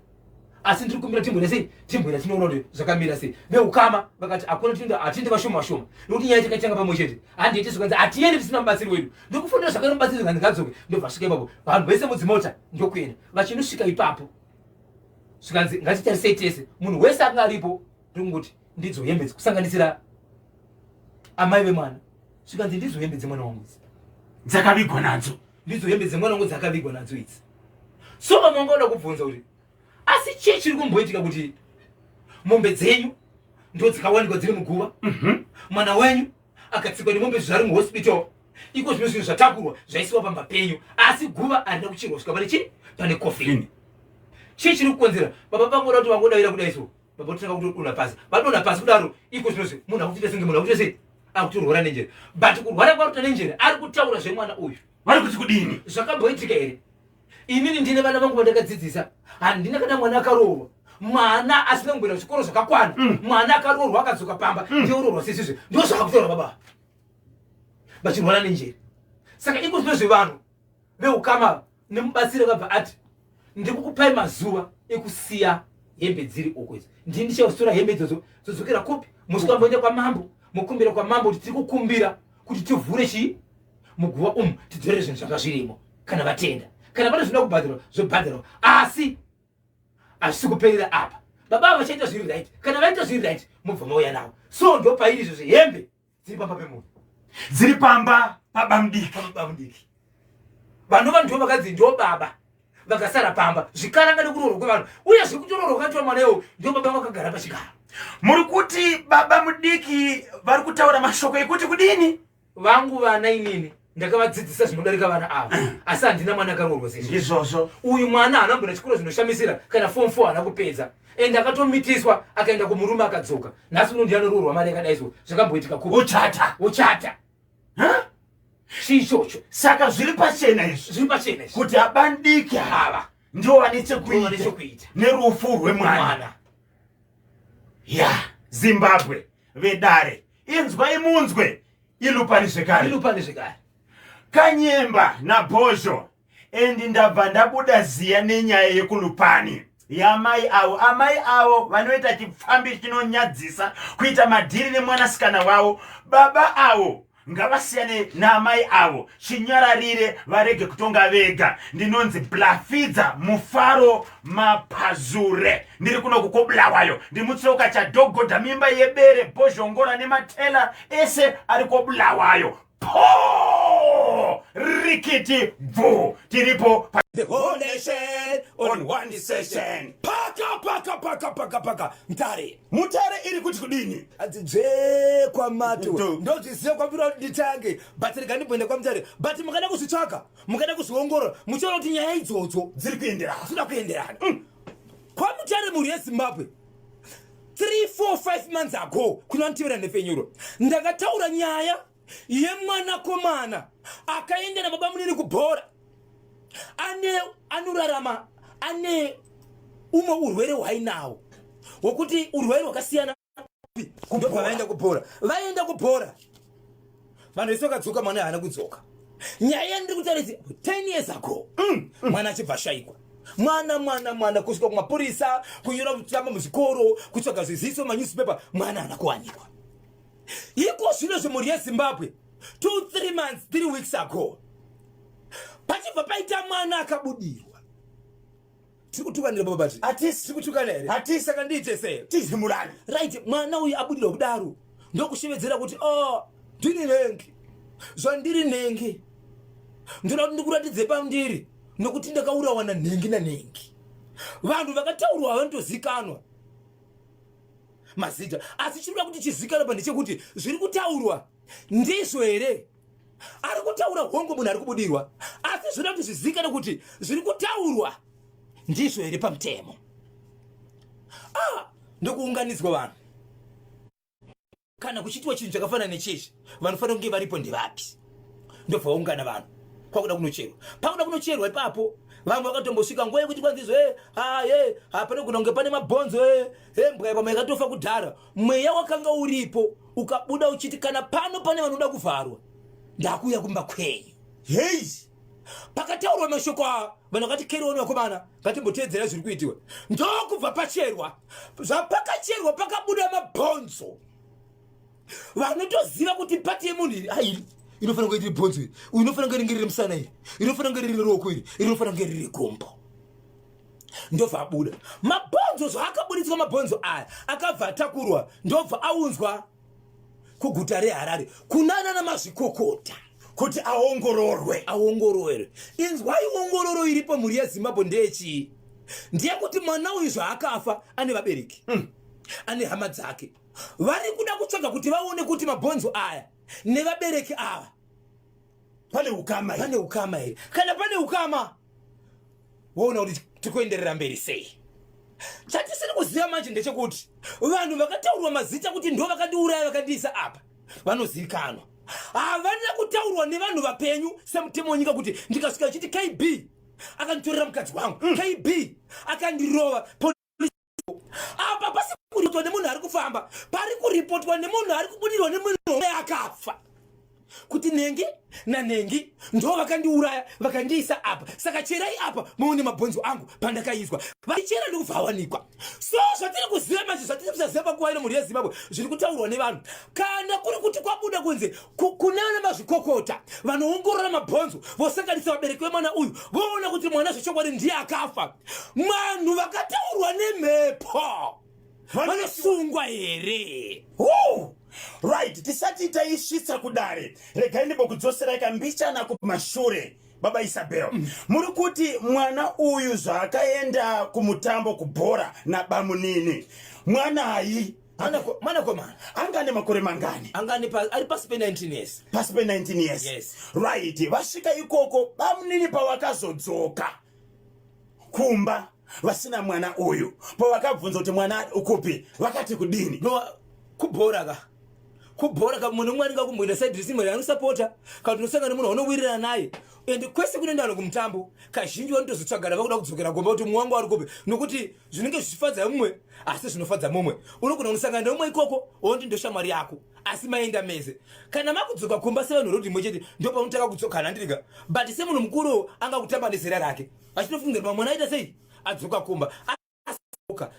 asi ndiri kumbira timboenda sei, timboenda tinoona kuti zvakamira sei. Veukama vakati hakuna, tinoenda hatiendi vashoma vashoma nekuti nyaya takaitanga pamwe chete, handiiti. Zvikanzi hatiendi tisina mubatsiri wedu. Ndikufonera zvakare mubatsiri, zvikanzi ngadzoke. Ndobva svika ipapo, vanhu vese mudzimota ndokuenda. Vachinosvika ipapo, zvikanzi ngatitarisei tese. Munhu wese akanga aripo ndikungoti ndidzo hembe, kusanganisira amai vemwana. Zvikanzi ndidzo hembe dzemwana wangu idzi. Dzakavigwa nadzo. Ndidzo hembe dzemwana wangu dzakavigwa nadzo idzi. So vamwe vanga vada kubvunza kuti asi chii chiri kumboitika kuti mombe dzenyu ndo dzakawanikwa dziri muguva, mwana wenyu akatsikwa nemombe zvari muhospital, iko zvimwe zvinhu zvatakurwa zvaisiwa pamba penyu, asi guva harina kucherwa kusvika pane chii, pane coffin. Chii chiri kukonzera? Baba vangoda kuti vangodavira kudai, so baba totanga kutodonha pasi. Vadonha pasi kudaro, iko zvinozvi munhu akutoita senge munhu akutoita sei, akutorwara nenjere. But kurwara kwaruta nenjere, ari kutaura zvemwana uyu. Vari kuti kudini? Zvakamboitika here? Inini ndine vana vangu vandakadzidzisa, handina kana mwana akaroorwa, mwana asina kumboenda kuchikoro zvakakwana. Mwana akaroorwa akadzoka pamba, ndiye uroorwa sesizve. Ndo zvakakutaura baba vachirwara nenjere. Saka iko zvino zvevanhu veukama nemubatsiri akabva ati ndikukupai mazuva ekusiya hembe dziri uko idzi, ndini ndichazotora hembe idzodzo dzodzokera kupi. Musvika mboenda kwamambo, mukumbira kwamambo kuti tiri kukumbira kuti tivhure chii, muguva umu, tidzorere zvinhu zvanga zvirimo. Kana vatenda, kana pane zvinoda kubhadharwa, zvobhadharwa. Asi hazvisi kuperera apa. Baba ava vachaita zviri right. Kana vaita zviri right, mubva mauya navo. So ndo pairi izvozvo, hembe dziri pamba pemunhu. Dziri pamba pabamudiki. Pababa mudiki, vanova ndo vakadzi, ndo baba vakasara pamba zvikaranga nekuroorwa kwevanhu, uye zviri kutoroorwa kwakaitwa mwana iwo, ndo baba vakagara pachigaro. Muri kuti baba mudiki vari kutaura mashoko ekuti kudini? Vangu vana inini ndakavadzidzisa zvinodarika vana ava, asi handina mwana akaroorwa sezvo. Ndizvozvo. Uyu mwana haana kumboenda chikoro zvinoshamisira, kana form 4 haana kupedza, ende akatomitiswa akaenda kumurume akadzoka. Nhasi uno ndiye anoroorwa mari yakadai. So zvakamboitika kupi? Uchata. Uchata. Huh? Chii ichocho? Saka zviri pachena izvi. Zviri pachena izvi. Kuti abandiki ava ndivo vane ndivo vane chekuita chekuita nerufu rwemwana. Mwana. Ya, Zimbabwe, vedare, inzwai munzwe ilupani zvekare. Ilupani zvekare. Kanyemba nabhozho, endi ndabva ndabuda ziya nenyaya yekulupani. yamai avo. Amai avo vanoita chipfambi chinonyadzisa, kuita madhiri nemwanasikana wavo. Baba avo ngavasiyane naamai avo chinyararire, varege kutonga vega. Ndinonzi Blafidza Mufaro Mapazure, ndiri kuno kukoBulawayo. Ndimutsoka chadhogodha mimba yebere bhozhongora nematela ese ari koBulawayo. Po rikiti bvu, tiripo pa The whole nation on one session. Paka paka paka paka paka Mutare. Mutare iri kuti kudini? Hanzi dzvee kwamato. Ndozviziva kwambira kuti nditange, but rega ndimboenda kwaMutare. But mukada kuzvitsvaka, mukada kuzviongorora, muchaona kuti nyaya idzodzo dziri kuenderana. Dzinoda kuenderana. KwaMutare mhuri yeZimbabwe 3 4 5 months ago kuna vanotevera nhepfenyuro ndakataura nyaya yemwanakomana akaenda nababa munini kubhora, ane anorarama ane umwe urwere hwainawo hwokuti urwere hwakasiyana. Ndobva vaenda kubhora, vaenda kubhora, vanhu vese vakadzoka, mwana haana kudzoka. Nyaya yandiri kutaura idzi 10 years ago, mwana achibva ashaikwa. Mwana mwana mwana kusvika kumapurisa, kunyora kutamba muzvikoro, kutsvaga zviziso manewspaper, mwana haana kuwanikwa. Iko zvino zvemhuri yeZimbabwe, 2 3 months, 3 weeks ago, pachibva paita mwana akabudirwa. Tiri kutukanira baba bati? Hatisi. Tiri kutukana here? Hatisi. Saka ndiite sei? Tizimurani. Right, mwana uyu abudirwa kudaro ndokushevedzera kuti, oh, ndini nhengi, zvandiri nhengi ndoda kuti ndikuratidze pandiri, nokuti ndakaurawa nanhengi nanhengi. Vanhu vakataurwa vanotozikanwa mazita, asi chinoda kuti chizikanwa pa ndechekuti zviri kutaurwa ndizvo here? Ari kutaura hongu munhu ari kubudirwa, asi zvinoda kuti zvizikanwe kuti zviri kutaurwa ndizvo here pamutemo. Ah, ndokuunganidzwa vanhu. Kana kuchiitwa chinhu chakafanana nechizvi, vanofanira kunge varipo ndevapi? Ndobva vaungana vanhu, kwakuda kunocherwa. Pakuda kunocherwa ipapo, vamwe vakatombosvika nguva yekuti kwanzi izvo, e hapana kunge pane mabhonzo embwa pamwe yakatofa kudhara. Mweya wakanga uripo ukabuda uchiti, kana pano pane vanoda kuvharwa, ndakuuya kumba kwenyu. Hei. Pakataurwa mashoko aya, vanhu vakati, kerioni vakomana, ngatimboteedzera zviri kuitiwa. Ndokubva pacherwa. Zvapakacherwa pakabuda mabhonzo. Vanotoziva kuti pati yemunhu iri airi inofanira kunge iri bhonzo iri, uyu inofanira kunge ringe riri musana iri, inofanira kunge riri ruoko iri, inofanira kunge riri gumbo. Ndobva abuda mabhonzo. Zvaakaburitswa mabhonzo aya, akabva atakurwa, ndobva aunzwa kuguta reHarare kunana namazvikokota kuti aongororwe. Aongororwe. Inzwai, ongororo iripo mhuri yeZimbabwe ndeyechii? Ndeyekuti mwana uyu zvaakafa ane vabereki, ane hama dzake. Vari kuda kutsvaga kuti vaone kuti mabhonzo aya nevabereki ava pane ukama here? Pane ukama here? Kana pane ukama, woona kuti tikuenderera mberi sei. Chatisiri kuziva manje ndechekuti vanhu vakataurwa mazita kuti ndo vakandiuraya, vakandiisa apa, vanozivikanwa, havana kutaurwa nevanhu vapenyu semutemo wenyika, kuti ndikasvika chiti KB akanditorera mukadzi wangu, KB akandirova, apa pasi kuripotwa nemunhu ari kufamba, pari kuripotwa nemunhu ari kubudirwa nemunhu akafa kuti nhengi nanhengi ndo vakandiuraya, vakandiisa apa, saka cherai apa muone mabhonzo angu pandakaiswa. Vaichera ndokubva awanikwa. So zvatiri kuziva manje, zvatiri kusaziva panguva ino mhuri yeZimbabwe, zviri kutaurwa nevanhu, kana kuri kuti kwabuda kunze kune vana mazvikokota vanoongorora mabhonzo, vosanganisa vabereki vemwana uyu, voona kuti mwana zvechokwadi ndiye akafa, vanhu vakataurwa nemhepo vanosungwa here? Woo! Right, tisati taisvitsa kudare, regai ndimbokudzoserai kambichana kumashure. Baba Isabel, muri kuti mwana uyu zvaakaenda kumutambo kubhora nabamunini, mwanai? Mwanakomana. Anga ane makore mangani? Anga ari pasi pe19 years. Pasi pe19 years? Yes. Right, vasvika ikoko, bamunini pavakazodzoka kumba vasina mwana uyu, pavakabvunza kuti mwana ari ukupi, vakati kudini? No, kubhora ka, kubhora ka, munhu umwe anenge akumboenda side resimwe anosapota, kana kuti unosangana nemunhu waunowirirana naye. And kwese kunoenda vanhu kumutambo, kazhinji vanotozotsvagana vakuda kudzokera kumba kuti mumwe wangu ari kupi, nokuti zvinenge zvichifadza mumwe asi zvinofadza mumwe. Unogona kunosangana neumwe ikoko, wonti ndoshamwari yako, asi maenda mese. Kana makudzoka kumba sevanhu rodi imwe chete, ndo paunotanga kudzokana, handirika? But semunhu mukuru anga kutamba nezera rake, achitofungira pamwe mwana aita sei, adzoka kumba.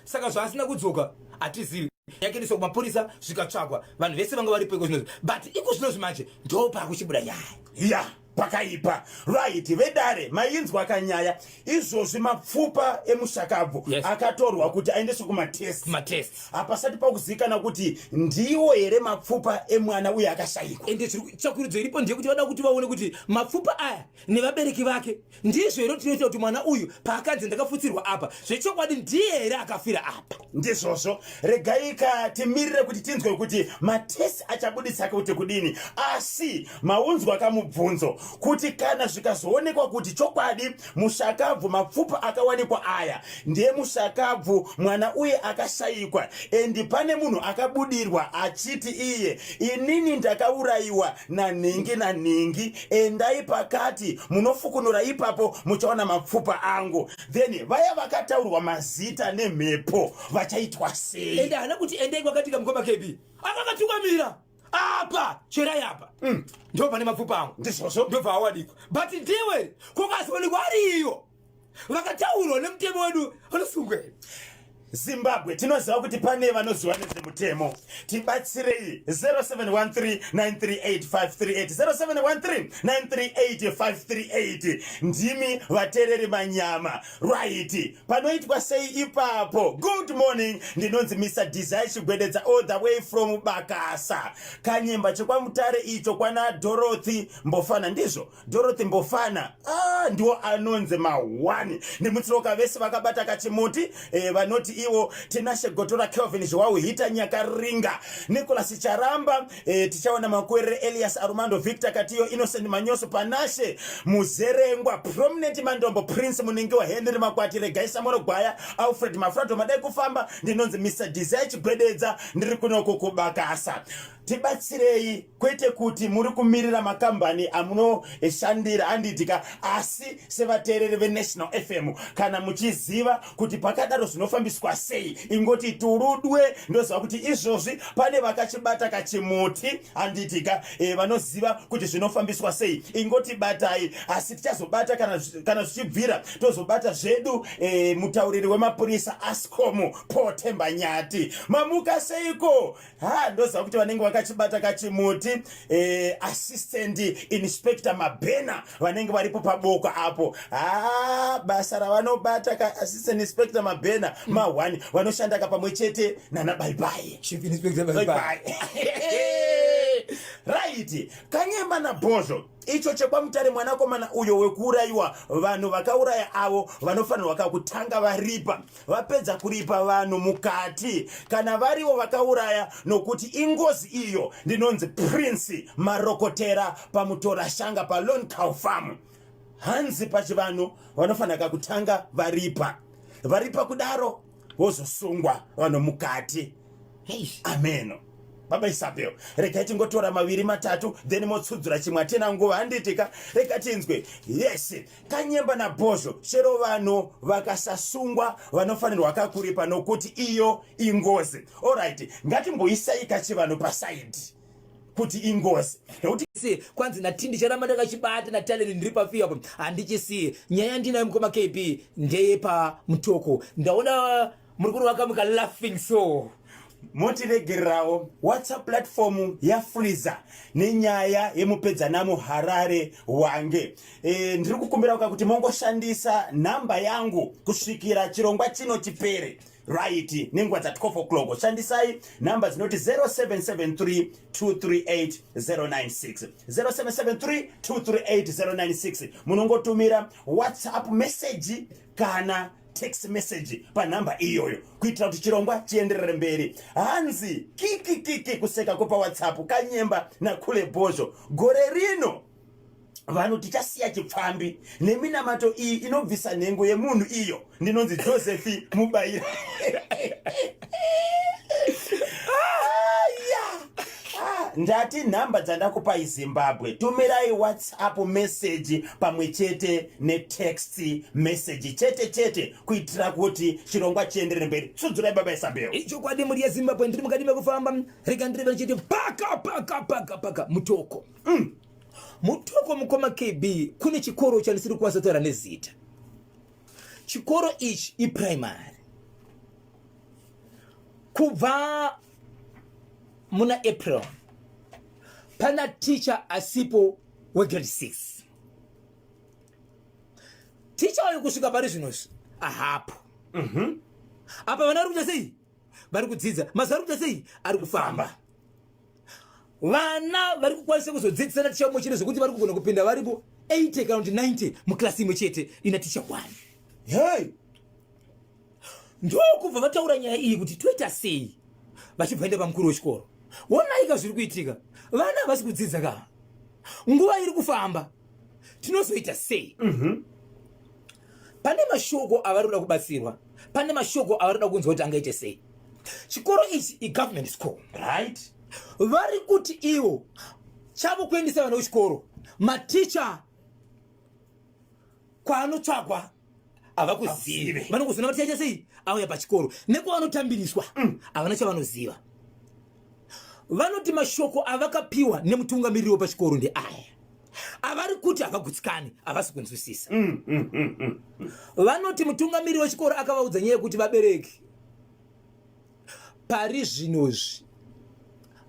Saka zvaasina kudzoka hatizivi. Yakaendeswa kumapurisa zvikatsvagwa, vanhu vese vanga varipo iko zvinozvi, but iko zvinozvi manje ndo pakuchibuda nyaya. Ya, pakaipa. Right, vedare mainzwa kanyaya izvozvi, mapfupa emushakabvu akatorwa kuti aendeswe kumatest. Kumatest. Hapasati pakuzivikana kuti ndiwo here mapfupa emwana uye akashayikwa. Ende tsvakurudzo iripo ndeyekuti vada kuti vaone kuti mapfupa aya nevabereki vake ndizvo here tinoita kuti mwana uyu paakanzi ndakafutsirwa apa zvechokwadi ndiye here akafira apa. Ndizvozvo, regai ka timirire kuti tinzwe kuti matest achabudisa kuti kudini. Asi maunzwa kamubvunzo kuti kana zvikazoonekwa kuti chokwadi mushakabvu, mapfupa akawanikwa aya ndiye mushakabvu mwana uye akashayikwa, and pane munhu akabudirwa achiti iye, "Inini ndakaurayiwa nanhingi nanhingi, endai pakati munofukunura ipapo muchaona mapfupa angu," then vaya vakataurwa mazita nemhepo vachaitwa sei? Ende haana kuti endei kwakatika, mukoma KB, akakatungamira apa, cherai apa, ndo pane mapfupa angu. Ndizvozvo. Ndobva awanikwa, but ndiwe kukazowanikwa ariyo vakataurwa nemutemo wedu vanosungwa here? Zimbabwe, tinoziva kuti pane vanoziva nezvemutemo, tibatsirei. 0713938538, 0713938538, ndimi vateereri manyama. Right, panoitwa sei ipapo? Good morning, ndinonzi Mr Desire Chigwededza, all the way from Bakasa, Kanyemba, chekwamutare icho kwana Dorothy Mbofana. Ndizvo, Dorothy Mbofana. Ah, ndiwo anonzi ma1 ndimutsiroka vese vakabata kachimuti. Vanoti ivo Tinashe Gotora, Kelvin Zhiwau, Hita Nyakaringa, Nicholas Charamba, tichaona Makwerere, Elias Arumando, Victor Katiyo, Innocent Manyoso, Panashe Muzerengwa, Prominent Mandombo, Prince Muningiwa, Henry Makwati, Regai Samoro Gwaya, Alfred Mafrato. Madai kufamba. Ndinonzi Mr Desire Chigwededza, ndiri kunoko kuBakasa. Tibatsirei, kwete kuti muri kumirira makambani amunoshandira, anditika, asi sevateereri veNational FM, kana muchiziva kuti pakadaro zvinofambiswa sei, ingoti turudwe. Ndoziva kuti izvozvi pane vakachibata kachimuti, handitika, vanoziva kuti zvinofambiswa sei, ingoti batai. Asi tichazobata kana zvichibvira, tozobata zvedu mutauriri wemapurisa, Ascom Paul Themba Nyati. Mamuka seiko? Ha, ndoziva kuti vanenge vakachibata kachimuti, Assistant Inspector Mabhena, vanenge varipo paboko apo. Ha, basa ravanobata ka Assistant Inspector Mabhena ma1, vanoshanda ka pamwe chete nana Baibai. Chief Inspector Baibai. Right, Kanyemba naBhozho, icho chekwamutare, mwanakomana uyo wekuurayiwa, vanhu vakauraya avo vanofanirwa kakutanga varipa. Vapedza kuripa, vanhu mukati kana varivo vakauraya, nokuti ingozi iyo. Ndinonzi Prince Marokotera, pamutora shanga paLone Cow Farm. Hanzi pachivanhu vanofanira kutanga varipa. Varipa kudaro, vozosungwa vanhu mukati. Ameno, baba Isabel, regai tingotora maviri matatu, then motsudzura chimwe. Hatina nguva, handitika? Rega tinzwe. Yes, Kanyemba naBhozho, chero vanhu vakasasungwa vanofanirwa kakuripa, nokuti iyo ingozi. Alright, ngatimboisai kachivanhu paside kuti ingozi, nekuti Si kwanzi nati ndicharamba ndakachibata natalent, ndiri pafiya apo, handichisiye. Nyaya ndinayo, mukoma KB, ndeyepaMutoko. Ndaona muri kuruvaka muka laughing so. Motiregererawo, WhatsApp platform yafreezer nenyaya yemupedzanamo Harare wange. Ndiri kukumbira ka kuti mongoshandisa nhamba yangu kusvikira chirongwa chino chipere, right, nenguva dza12 o'clock. Shandisai nhamba dzinoti 0773 238 096, 0773 238 096. Munongotumira WhatsApp message kana text message panhamba iyoyo kuitira kuti chirongwa chienderere mberi. Hanzi kikikiki kuseka kwepaWhatsApp. Kanyemba nakule Bhozho, gore rino vanhu tichasiya chipfambi neminamato iyi inobvisa nhengo yemunhu iyo. Ndinonzi Josephi Mubayira. Aya. Ah, ndati nhamba dzandakupai, Zimbabwe, tumirai WhatsApp message pamwe chete netext message chete chete kuitira kuti chirongwa chienderere mberi. Tsudzurai, baba Isabel. Ichokwadi, mhuri yeZimbabwe, ndiri mukati mekufamba. Rega ndireve ndichiti paka paka paka paka Mutoko. Mutoko, mukoma KB, kune chikoro chandisiri kukwanisa kutaura nezita. Chikoro ichi iprimary. Kubva muna April pana ticha asipo wegrade 6. Ticha uyu kusvika pari zvinozvi ahapo. Apa vana vari kuita sei? Vari kudzidza. Mazuva ari kuita sei? Ari kufamba. Vana vari kukwanisa kuzodzidzisana ticha umwe chete zvekuti vari kugona kupinda varipo 80 kana kuti 90 muklasi imwe chete ina ticha 1. Hey! Ndokubva vataura nyaya iyi kuti toita sei, vachibva enda pamukuru wechikoro. Wonaika zviri kuitika, vana havasi kudzidza ka, nguva iri kufamba, tinozoita sei? Pane mashoko avari kuda kubatsirwa, pane mashoko avari kuda kunzwa kuti angaite sei. Chikoro ichi igovernment school, right? Vari kuti ivo chavo kuendesa vana kuchikoro, maticha kwaanotsvagwa havakuzivi, vanongozona vati chaita sei auya pachikoro nekwavanotambiriswa, havana chavanoziva. Vanoti mashoko avakapiwa nemutungamiriri wepachikoro ndeaya avari kuti havagutsikani, havasi kunzwisisa. Vanoti mutungamiriri wechikoro akavaudza nyaya yekuti vabereki, pari zvinozvi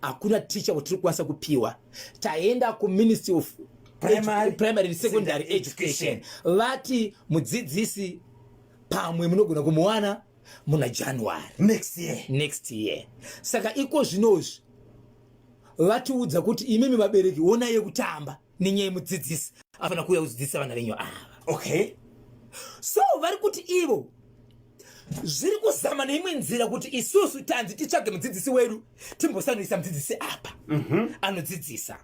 hakuna ticha watiri kukwanisa kupiwa, taenda kuMinistry of Primary and Secondary Education, vati mudzidzisi pamwe munogona kumuwana muna January next year. Next year. Saka iko zvinozvi vatiudza kuti imimi vabereki onai yekutamba nenyaya yemudzidzisi afana kuuya kudzidzisa vana venyu ava. So vari kuti ivo zviri kuzama neimwe nzira kuti isusu tanzi titsvage mudzidzisi wedu, timbosanoisa mudzidzisi apa anodzidzisa.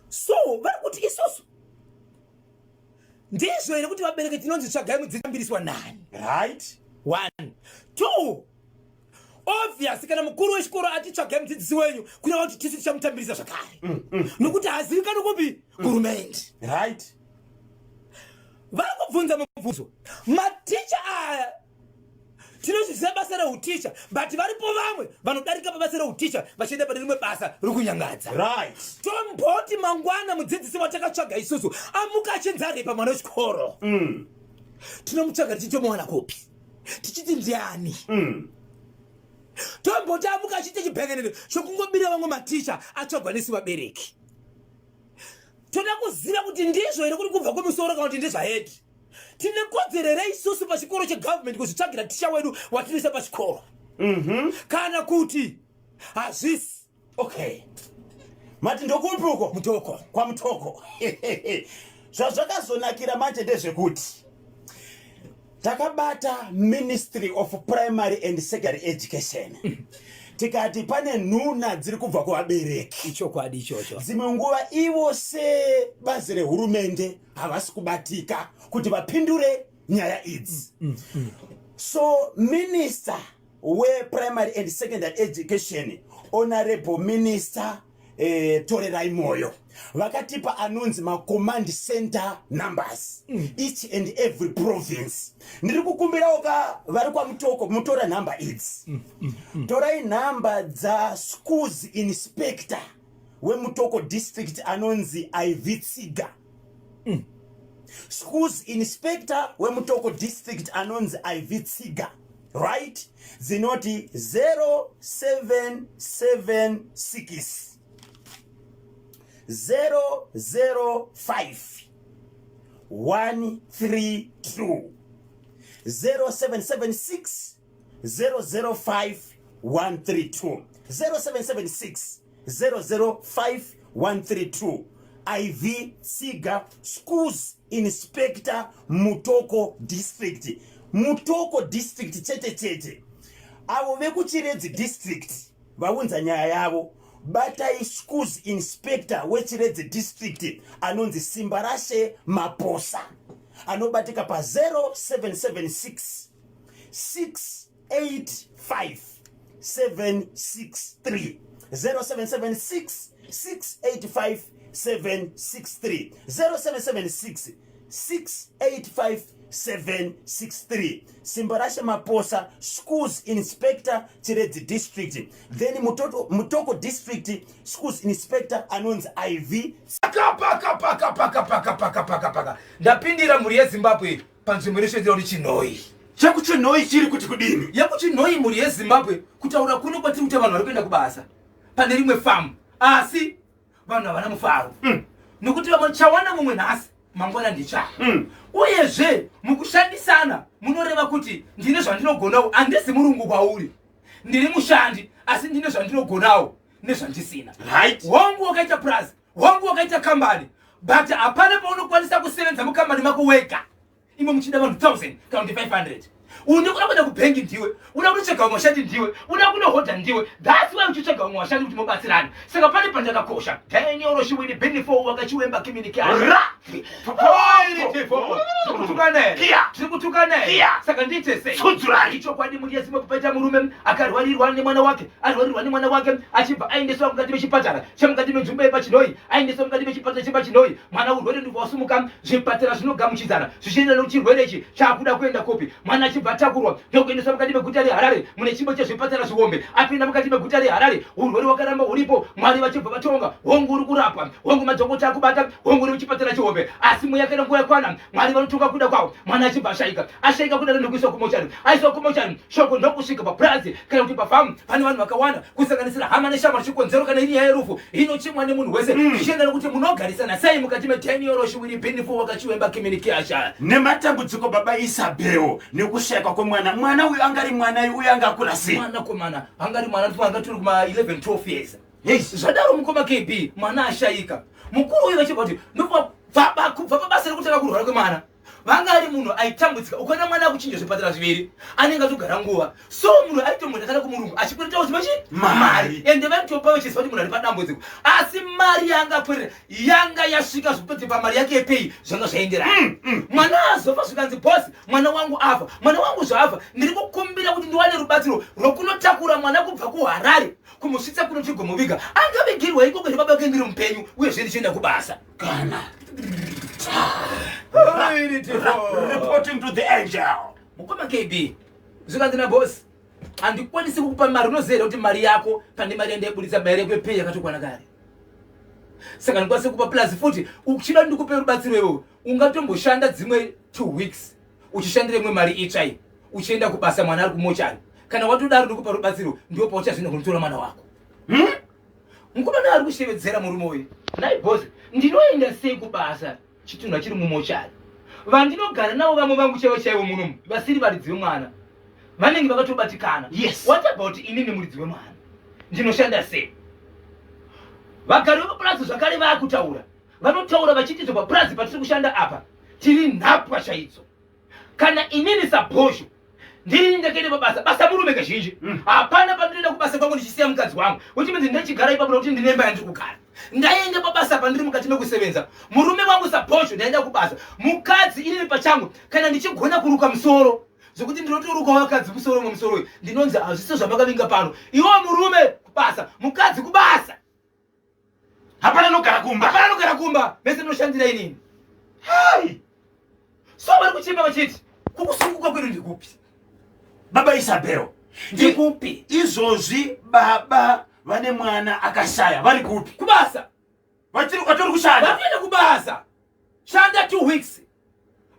So vari kuti isusu ndizvo here kuti vabereki tinonzi tsvagai mudzidzisi nani? One, two, obvious, kana mukuru wechikoro ati tsvagai mudzidzisi wenyu, kureva kuti tisu tichamutambirisa zvakare, nokuti haazivikanwi kupi? Kuhurumende. Vari kubvunza mubvunzo, maticha aya tinozviziva basa reuticha, but varipo vamwe vanodarika pabasa reuticha vachienda pane rimwe basa rokunyangadza. Tomboti mangwana mudzidzisi watakatsvaga isusu amuka achinzi arepa mwana wechikoro, tinomutsvaga tichitomuwana kupi, tichiti ndiani? Tomboti amuka achiita chibhengenene chokungobira vamwe maticha atsvagwa nesu vabereki, toda kuziva kuti ndizvo here kuri kubva kumusoro kana kuti ndezvahead? Tine kodzero here isusu pachikoro chegovernment kuzvitsvagira ticha wedu watinoisa pachikoro, kana kuti hazvisi? Okay, mati ndokupi uko? Mutoko. KwaMutoko. Zvazvakazonakira manje ndezvekuti takabata Ministry of Primary and Secondary Education, tikati pane nhuna dziri kubva kuvabereki. Ichokwadi ichocho. Dzimwe nguva ivo sebazi rehurumende havasi kubatika kuti vapindure nyaya idzi. So minister weprimary and secondary education, Honorable Minister Torerai Moyo, vakatipa anonzi macommand center numbers, each and every province. Ndiri kukumbirawo ka vari kwaMutoko, mutora nhamba idzi. Torai nhamba dzaschools inspector weMutoko District anonzi Iv Tsiga. Schools inspector weMutoko District anonzi Iv Tsiga, right? Dzinoti 0776 005 132, 0776 005 132, 0776 005 132, Iv Tsiga, schools inspector, Mutoko District. Mutoko District chete chete. Avo vekuChiredzi District vaunza nyaya yavo, batai schools inspector weChiredzi District anonzi Simbarashe Maposa, anobatika pa 0776 685 763, 0776 685 763, 0776 685 763, Simbarashe Maposa, schools inspector, Chiredzi District. Then Mutoko District schools inspector anonzi Iv Paka paka paka paka paka paka paka paka. Ndapindira, mhuri yeZimbabwe, panzvimbo inoshandira kuti Chinhoi. Chekuchinhoi chiri kuti kudini? Yekuchinhoi mhuri yeZimbabwe kutaura kuno kwatiri kuita vanhu vari kuenda kubasa pane rimwe famu asi vanhu havana mufaro Nokuti vamwe chawana mumwe nhasi mangwana ndicha. Uyezve mukushandisana munoreva kuti ndine zvandinogonawo, handisi murungu kwauri, ndiri mushandi asi ndine zvandinogonawo nezvandisina. Hongu wakaita purazi, hongu wakaita kambani, but hapana paunokwanisa kusevenza mukambani mako wega imwe muchida vanhu 1000 kana kuti 500. Une kuda kuenda kubhengi ndiwe, uda kunotsvaga vamwe vashandi ndiwe, uda kunohodha ndiwe. That's why uchitsvaga vamwe vashandi kuti mubatsirane. Saka pane pandakakosha Daniel Shiwini Benifo wakachiwemba Ra! Tiri kutukana here? Saka ndiite sei? Tsudzurai. Ichokwadi mhuri yeZimbabwe paita murume akarwarirwa nemwana wake, arwarirwa nemwana wake achibva aendeswa mukati mechipatara chemukati menzvimbo yepaChinhoyi, aendeswa mukati mechipatara chepaChinhoyi, mwana urwere ndobva wasumuka, zvipatara zvinogamuchidzana zvichienda nokuti chirwere ichi chaakuda kuenda kupi. Mwana achibva atakurwa ndokuendeswa mukati meguta reHarare mune chimwe chezvipatara zvihombe. Apinda mukati meguta reHarare, urwere hwakaramba huripo, Mwari vachibva vatonga, hongu uri kurapwa, hongu madhokota akubata, hongu uri muchipatara chihombe, asi mweya kana nguva yakwana, Mwari vanotonga kuda kwavo. Mwana achibva ashaika, ashaika kudaro ndokuiswa kumochari, aiswa kumochari, shoko ndokusvika papurazi kana kuti pafamu pane vanhu vakawanda kusanganisira hama neshamwari. Chikonzero kana iri nyaya yerufu inochemwa nemunhu wese, zvichienda nokuti munogarisana sei mukati medenioro shiwiri binifu wakachiwemba kiminikiasha Nematambudziko baba Isabel nekushayikwa kwemwana. Mwana uyu angari mwana uyu anga akura sei? Mwanakomana angari mwana anga turi kuma 11 12 years. Yes. Zvadaro mukoma KB mwana ashayika, mukuru uyu vachibva kuti ndobva kubva pabasa rekutanga kurwara kwemwana vanga ari munhu aitambudzika. Ukaona mwana akuchinja zvipatara zviviri anenge atogara nguva, so munhu aitomboenda kana kumurungu achikweretawo zvimwe chi Mari. Ende vaitopa vachiziva kuti munhu ari padambudziko, asi mari yaanga akwerera yanga yasvika zvekutoti pamari yake yepei zvanga zvaenderana. Mwana azofa, zvikanzi, "Bosi, mwana wangu afa, mwana wangu zvaafa, ndiri kukumbira kuti ndiwane rubatsiro rwokunotakura mwana kubva kuHarare kumusvitsa kuno tigomuviga. Angavigirwa ikoko here baba vake ndiri mupenyu uyezve ndichienda kubasa?" Kana reporting to the angel. Mukoma KB, zvikanzi nabosi, "Handikwanisi kukupa mari. Unoziva here kuti mari yako pane mari yandaibuditsa mari yako yepei yakatokwana kare? Saka ndikwanisi kupa. Plus futi uchida kuti ndikupe rubatsiro iwewe ungatomboshanda dzimwe 2 weeks uchishandira imwe mari itsva iyi, uchienda kubasa mwana ari kumochari. Kana watodaro ndikupa rubatsiro, ndipo pauchazoenda kunotora mwana wako." Mukomana ari kushevedzera murume uyu, "Nai bosi, ndinoenda sei kubasa chitunha chiri mumochari? Vandinogara navo vamwe vangu chaivo chaivo munomu vasiri varidzi vemwana vanenge vakatobatikana. What about inini muridzi wemwana? Ndinoshanda sei?" Vagari vepapurazi zvakare vaakutaura, vanotaura vachiti papurazi patiri kushanda apa tiri nhapwa chaidzo. Kana inini sabhozho ndirini ndakaenda pabasa, basa murume kazhinji hapana pandinoenda kubasa kwangu ndichisiya mukadzi wangu, which means ndechigara ipapo nokuti ndine imba yandiri kugara. Ndaenda pabasa pandiri mukati mekusevenza, murume wangu sabhozho ndaenda kubasa, mukadzi inini pachangu kana ndichigona kuruka musoro zvekuti ndinotoruka vakadzi musoro mwe musoro uyu, ndinonzi hazvisizo zvamakavinga pano. Iwo murume kubasa, mukadzi kubasa." Hapana nogara kumba. Hapana nogara kumba, mese munoshandira inini. Hai. So vari kuchemba vachiti kukusunguka kwedu ndikupi? Baba Isabel, Ndikupi? Izvozvi baba vane mwana akashaya vari kupi? Kubasa. Vachiri vatori kushanda? Vatoenda kubasa, shanda 2 weeks,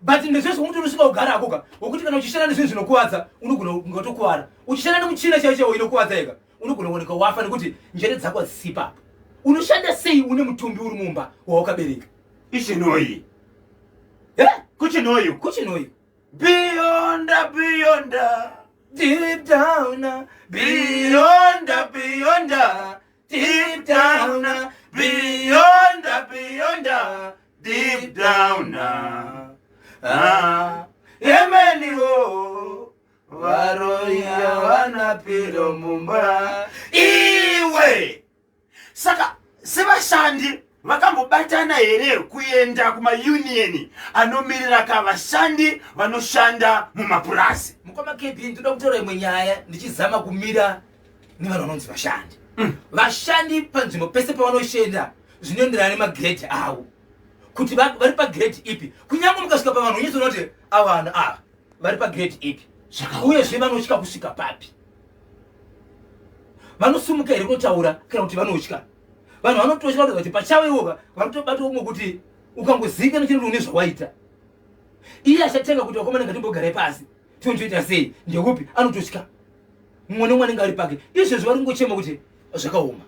but ndezvese kuti unosvika kugara akoka wekuti kana uchishanda nezvinhu zvinokuvadza unogona kunge watokuvara. Uchishanda nemuchina chaiyo chaiwo inokuvadza ega unogona kuoneka wafa nekuti njere dzako hadzisi ipapo. Unoshanda sei une mutumbi uri mumba wawakabereka? Ichinoi? Eh? Kuchinoi? Kuchinoi. Beyond, beyond, deep down, beyond, beyond, deep down, beyond, beyond, deep down. Ah, emeniwo varoya vanapiro mumba. Iwe, saka sevashandi vakambobatana here kuenda kumaunion anomirira ka vashandi vanoshanda mumapurazi? Mukoma KB, ndoda kutaura imwe nyaya ndichizama kumira nevanhu vanonzi vashandi. Vashandi panzvimbo pese pavanoshanda zvinoenderana nemagrade avo kuti vari pagrade ipi. Kunyange mukasvika pavanhu unyatsoona kuti ava vanhu ava vari pagrade ipi, uyezve vanotya kusvika papi, vanosumuka here kunotaura kana kuti vanotya. Vanhu vanototya kuti pachavo iwoka vanotobata umwe kuti ukangozikana chino une zvawaita. Iye achatanga kuti, "Vakomana, ngatimbogarai pasi." Tontoita sei? Ndekupi? Anototya. Mumwe nemumwe anenge ari pake. Izvezvi vari kungochema kuti zvakaoma.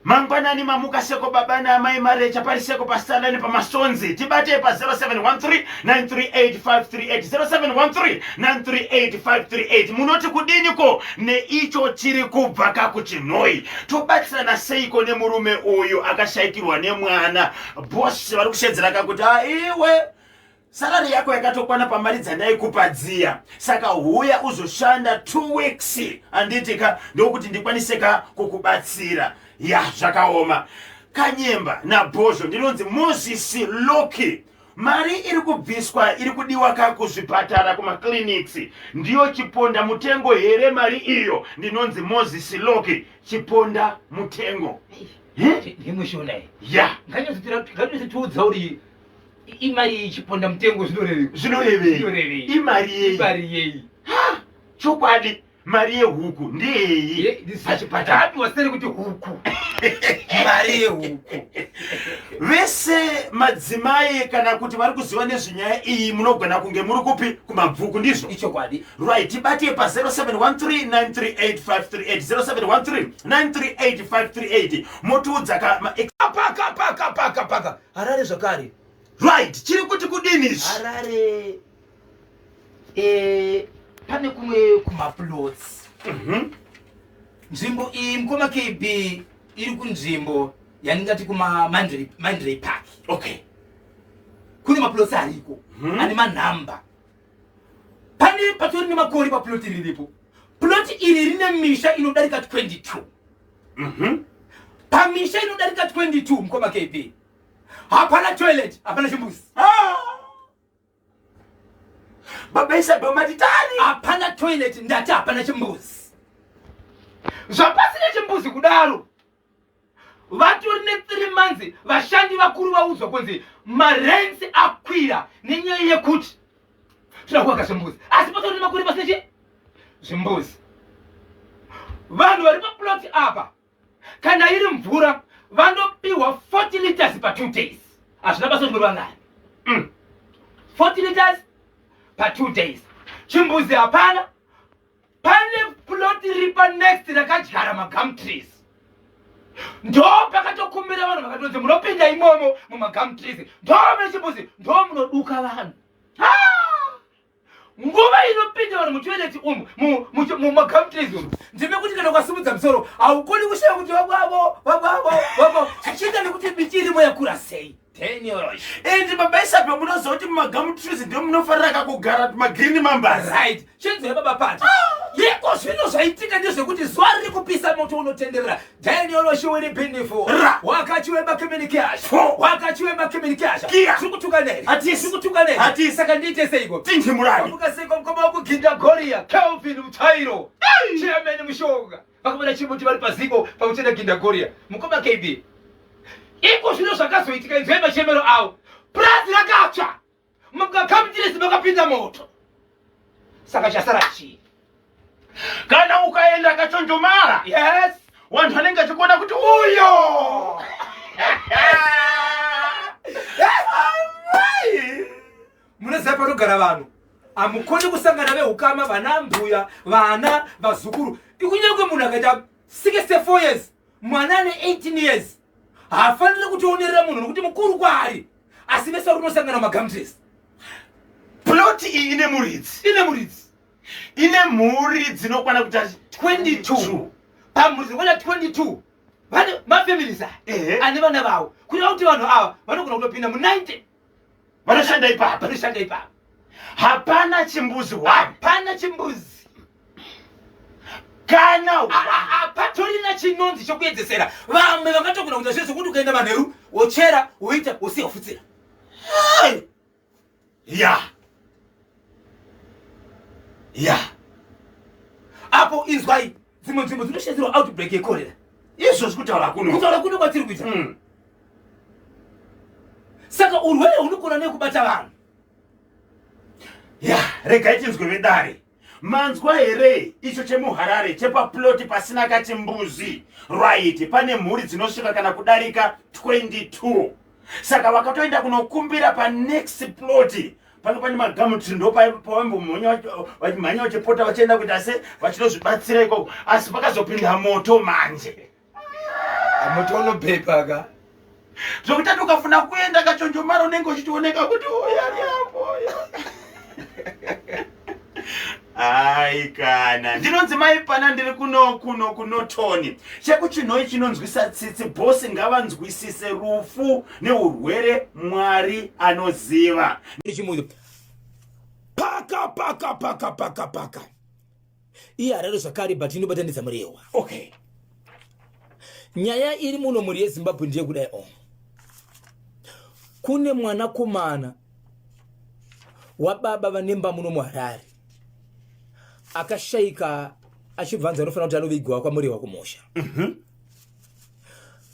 Mangwanani mamuka seko baba naamai marecha pari seko pastalani pamasonzi tibatei pa 0713938538 0713938538 munoti kudini ko neicho chiri kubva kakuchinhoi tobatsirana seiko nemurume uyu akashaikirwa nemwana boss vari kushedzera kakuti aiwe Salary yako yakatokwana pamari dzandaikupa dziya saka huya uzoshanda 2 weeks handiti ka ndokuti ndikwanise ka kukubatsira ya zvakaoma kanyemba nabhozho ndinonzi moses loki mari iri kubviswa iri kudiwa ka kuzvipatara kumaclinics ndiyo chiponda mutengo here mari iyo ndinonzi moses loki chiponda mutengo ndimwe shona iyi ya nganyatsotiudza uri imari chiponda mutengo zvinorevei? Zvinorevei? Imari yei? Imari yei? Chokwadi mari yehuku ndeyeyi pachipatara? Apiwa seri kuti huku, mari yehuku. Vese madzimai kana kuti vari kuziva nezvenyaya iyi, munogona kunge muri kupi kumabvuku, ndizvo? Ichokwadi. Right, tibate pa 0713938538, 0713938538, motiudza ka Paka paka paka paka Harare zvakare. Right, chiri kuti kudini izvi? Harare, pane kumwe kumaplots. Nzvimbo iyi, mukoma KB, iri kunzvimbo yandingati kuma Mandray Park. Kune maplots ariko ane manhamba. Pane patori nemakore paplot riripo. Plot iri rine misha inodarika 22. Pamisha inodarika 22, mukoma KB, hapana toilet, hapana chimbuzi. Ah! Baba Isabel matitani. Hapana toilet, ndati hapana chimbuzi. Zvapasina chimbuzi kudaro, vatori ne3 months. Vashandi vakuru vaudzwa kunzi marents akwira nenyaya yekuti toda kuvaka zvimbuzi, asi patori nemakore pasina chi zvimbuzi. Vanhu vari paplot apa, kana iri mvura vanopiwa 40 liters pa2 days. Hazvina basa kuti muri vangani. 40 liters pa2 days, chimbuzi hapana. Pane plot riri panext rakadyara magum trees. Ndo pakatokumbira vanhu, vakatonzi munopinda imomo mumagum trees, ndo mune chimbuzi, ndo munoduka vanhu. Nguva inopinda vanhu mutoilet umu, mumagum trees umu, ndime kuti kana ukasimudza musoro haukoni kushaya kuti vabwavo vabwavo vabwavo, zvichiita nekuti miti irimo yakura sei. Daniel. And baba Isabel, munoziva kuti mumagum trees ndio munofarira kakugara magreen mambas. Right, chinzwai baba Pati. Yeko zvino zvaitika ndezvekuti zuva riri kupisa, moto unotenderera. Daniel Shiwiri Binifu. Ra. Wakachiwemba communication. Fo. Wakachiwemba communication. Kia. Tiri kutuka neri. Hatisi. Tiri kutuka neri. Hatisi. Saka ndiite seiko? Tinjimurani. Mukaseko mukoma wekuginda Goria, Kelvin Mutairo, Chairman Mushonga, vakamona chimuti vari paziko pakuchenda Ginda Goria. Mukoma KB, iko zvino zvakazoitika, inzwai machemero avo. Purazi rakatsva, mugum trees makapinda moto, saka chasara chii? Kana ukaenda kachonjomara, vanhu vanenge vachikuona kuti uyo. Amai! Munoziva panogara vanhu hamukoni kusangana veukama, vana mbuya, vana, vazukuru. Kunyange munhu akaita 64 years, mwana ane 18 years haafaniri kutionerera munhu nokuti mukuru kwaari, asi vese vari kunosangana mumagum trees. Plot iyi ine muridzi? Ine muridzi. Ine mhuri dzinokwana kuita 22. Pamhuri dzinokwana 22 vane mafamilies aya ane vana vavo, kureva kuti vanhu ava vanogona kutopinda mu90. Vanoshanda ipapa. Vanoshanda ipapa. Hapana chimbuzi one? Hapana chimbuzi. Kana Hapatorina chinonzi chokuedzesera. Vamwe vangatogona kuita zvese zvekuti ukaenda manheru wochera, woita, wosiya wafutsira. Ya. Apo inzwai, dzimwe nzvimbo dzinoshandisirwa outbreak yekorera. Izvozvi kutaura kuno. Kutaura kuno kwatiri kuita. Saka urwere hunokona nekubata vanhu. Ya, regai tinzwe vedare. Manzwa here icho chemuHarare chepaploti pasina kachimbuzi? Right, pane mhuri dzinosvika kana kudarika 22, saka vakatoenda kunokumbira panext plot. Panga pane magamutri ndo pavaimbomhonya vachimhanya vachipota vachienda kuita se vachinozvibatsira ikoko asi pakazopinda moto manje. Moto unobhepa ka. Zvokuti ati ukafuna kuenda kachonjomara unenge uchitooneka kuti uyu ari apo uyu. Ai kana ndinonzi mai pana ndiri kuno kuno kunotoni chekuchinhoi chinonzwisa tsitsi bosi ngavanzwisise rufu neurwere mwari anoziva chimuyo paka paka paka paka paka iye harare zvakare but inobatanidza murewa okay nyaya iri muno mhuri yezimbabwe ndeyekudai o kune mwanakomana wababa vanemba muno muharare akashaika achibva anzi anofanira kuti anovigwa kwamurewa kumusha mm -hmm.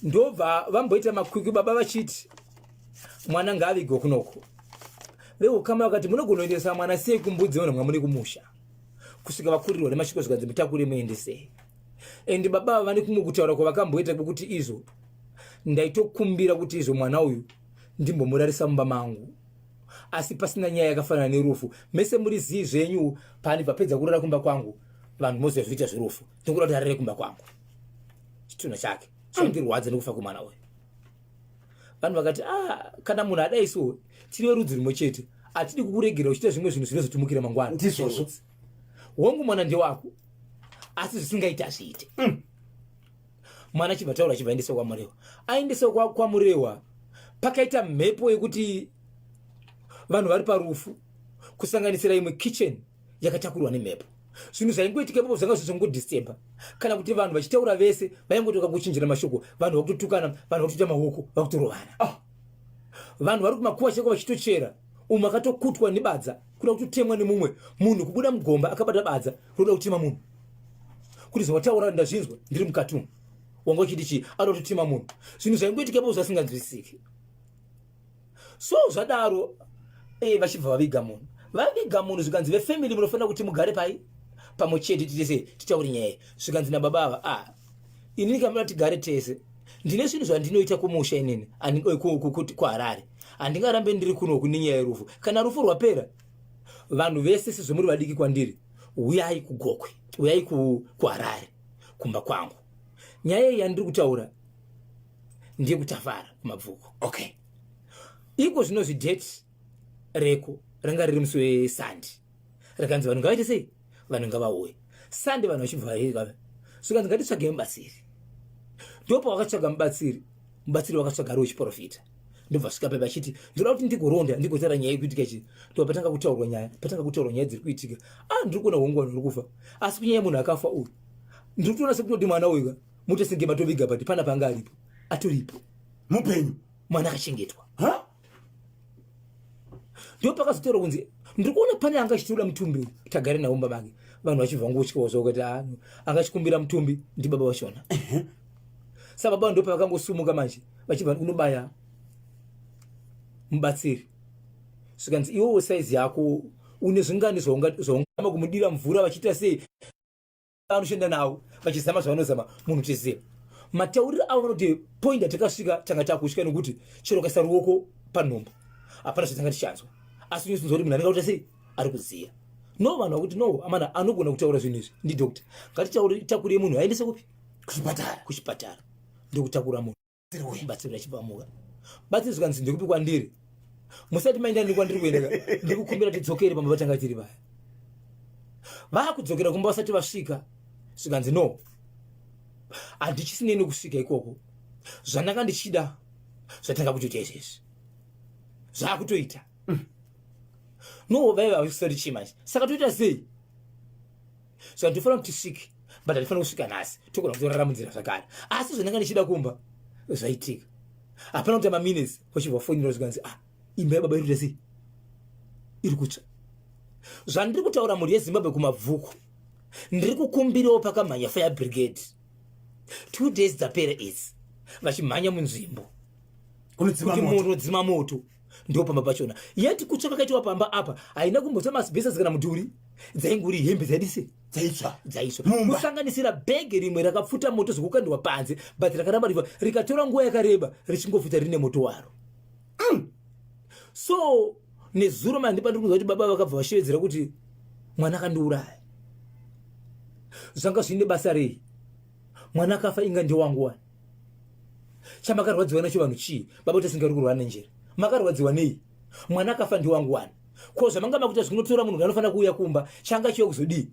Ndobva vamboita makwikwi baba vachiti mwana ngaavigwe kunoko. Veukama vakati munogona kuendesa mwana sei kumbudzi vanhu mwamune kumusha kusvika vakurirwa nemashoko zvikanzi mutakure muendesei. And baba ava vane kumwe kutaura kwavakamboita kwekuti izvo ndaitokumbira kuti izvo mwana uyu ndimbomurarisa mumba mangu asi pasina nyaya yakafanana nerufu mese muri zii zvenyu paanibva pedza kurara kumba kwangu vanhu moziva zvinoita zverufu ndinokuda kuti arare kumba kwangu chitunha chake zvaindirwadza nekufa kwemwana uyu vanhu vakati ah, kana munhu adai so tiri verudzi rumwe chete hatidi kukuregera uchiita zvimwe zvinhu zvinozotimukira mangwana ndizvozvo hongu mwana ndewako asi zvisingaiti hazviite mm. Mwana achibva taura achibva aendeswa kwamurewa aendeswa kwamurewa pakaita mhepo yekuti vanhu vari parufu kusanganisira imwe kitchen yakatakurwa nemhepo zvinhu zvaingoitika ipapo zvanga zvichongodisturba kana kuti vanhu vachitaura vese vaingoti vakangochingera mashoko vanhu vakutotukana vanhu vakutoita maoko vakutorovana oh. Vanhu vari kumakuva cheko vachitochera umwe akatokutwa nebadza kuda kutotemwa nemumwe munhu kubuda mugomba akabata badza roda kutema munhu kuti zvawataura ndazvinzwa ndiri mukati umu wanga uchiti chii anoda kutotema munhu zvinhu zvaingoitika ipapo zvasinganzwisisiki so zvadaro eh, vachibva vaviga munhu vaviga munhu zvikanzi vefamily munofanira kuti mugare pai pamwe chete titese titaure nyaya zvikanzi nababa ava ah, inini kamira tigare tese ndine zvinhu zvandinoita kumusha inini eh, kuharare handingarambe ndiri kunoku nenyaya yerufu kana rufu rwapera vanhu vese sezvo muri vadiki kwandiri uyai kugokwe uyai kuharare kumba kwangu nyaya iyi yandiri kutaura ndeyekutafara kumabvuko okay iko zvino zvidate reko ranga riri musi wesandi rakanzi vanhu ngavaite sei vanhu ngavauye sande vanhu vachibva vaika zvikanzi ngatitsvage mubatsiri ndopawakatsvaga mubatsiri mubatsiri wakatsvaga ari wechiprofita ndobva svika pai vachiti ndoda kuti ndigoronda ndigotaura nyaya yekuitika chi ndobva patanga kutaurwa nyaya patanga kutaurwa nyaya dziri kuitika ah ndiri kuona hongu vanhu vari kufa asi kunyaya munhu akafa uyu ndiri kutoona sekutoti mwana uyu ka mutesenge matoviga but pana panga aripo atoripo mupenyu mwana akachengetwa ndo pakazotaura kunzi ndiri kuona pane anga achitoda mutumbi uyu tagare nawo mumba make vanhu vachibva ngotyawo zvavo kuti ah, anga achikumbira mutumbi ndibaba vachona sa baba ndo pavakangosumuka manje vachibva unobaya mubatsiri zvikanzi iwewo saizi yako une zvingani zvaungama kumudira mvura vachiita sei vanoshanda navo vachizama zvavanozama munhu tiziva matauriro avo vanoti point yatakasvika tanga takutya nekuti chero ukaisa ruoko panhumbu hapana zvatanga tichanzwa asi unozinzwa kuti munhu anenge akuita sei ari kuziya no vanhu vakuti no amana anogona kutaura zvinhu izvi ndidoctor ngatitakurei munhu aendese kupi kuchipatara kuchipatara ndokutakura munhu batsiro achipamuka batsiro zvikanzi ndikupi kwandiri musati maenda ndiri kwandiri kuenda ndikukumbira tidzokere pamba patanga tiri vaya vakudzokera kumba vasati vasvika zvikanzi no handichisinei nekusvika ikoko zvandanga ndichida zvatanga kutoita izvezvi zvakutoita mm. No vaiva vaisori chii manje saka toita sei saka ndinofanira kuti tisvike but handifanira kusvika nhasi togona kutorara munzira zvakare asi zvandanga ndichida kumba zvaitika hapana kuita maminutes vachibva vafonera zvikanzi ah imba yababa iri kuita sei iri kutsva zvandiri kutaura mhuri yezimbabwe kumabvuku ndiri kukumbirawo pakamhanya fire brigade 2 days dzapera idzi vachimhanya munzvimbo kuti munodzima moto ndo pamba pachona yeti kutsva kwakaitiwa pamba apa haina kumbotsva masibhesas kana mudhuri dzainguri hembe dzaidise dzaitsva dzaitsva kusanganisira bhegi rimwe rakapfuta moto zvekukandiwa panze but rakaramba riva rikatora nguva yakareba richingopfuta rine moto waro. So Nezuro mandi pandiri kunzwa kuti baba vakabva vashevedzera kuti mwana akandiuraya. Zvanga zvine basa rei? Mwana akafa inga ndewangu wani. Chamakarwadziwa nacho vanhu chii? Baba kuti asingari kurwara nenjere. Makarwadziwa nei? Mwana akafa ndewangu wani. Ko zvamanga makuita zvinotora munhu anofanira kuuya kumba changa chiya kuzodii?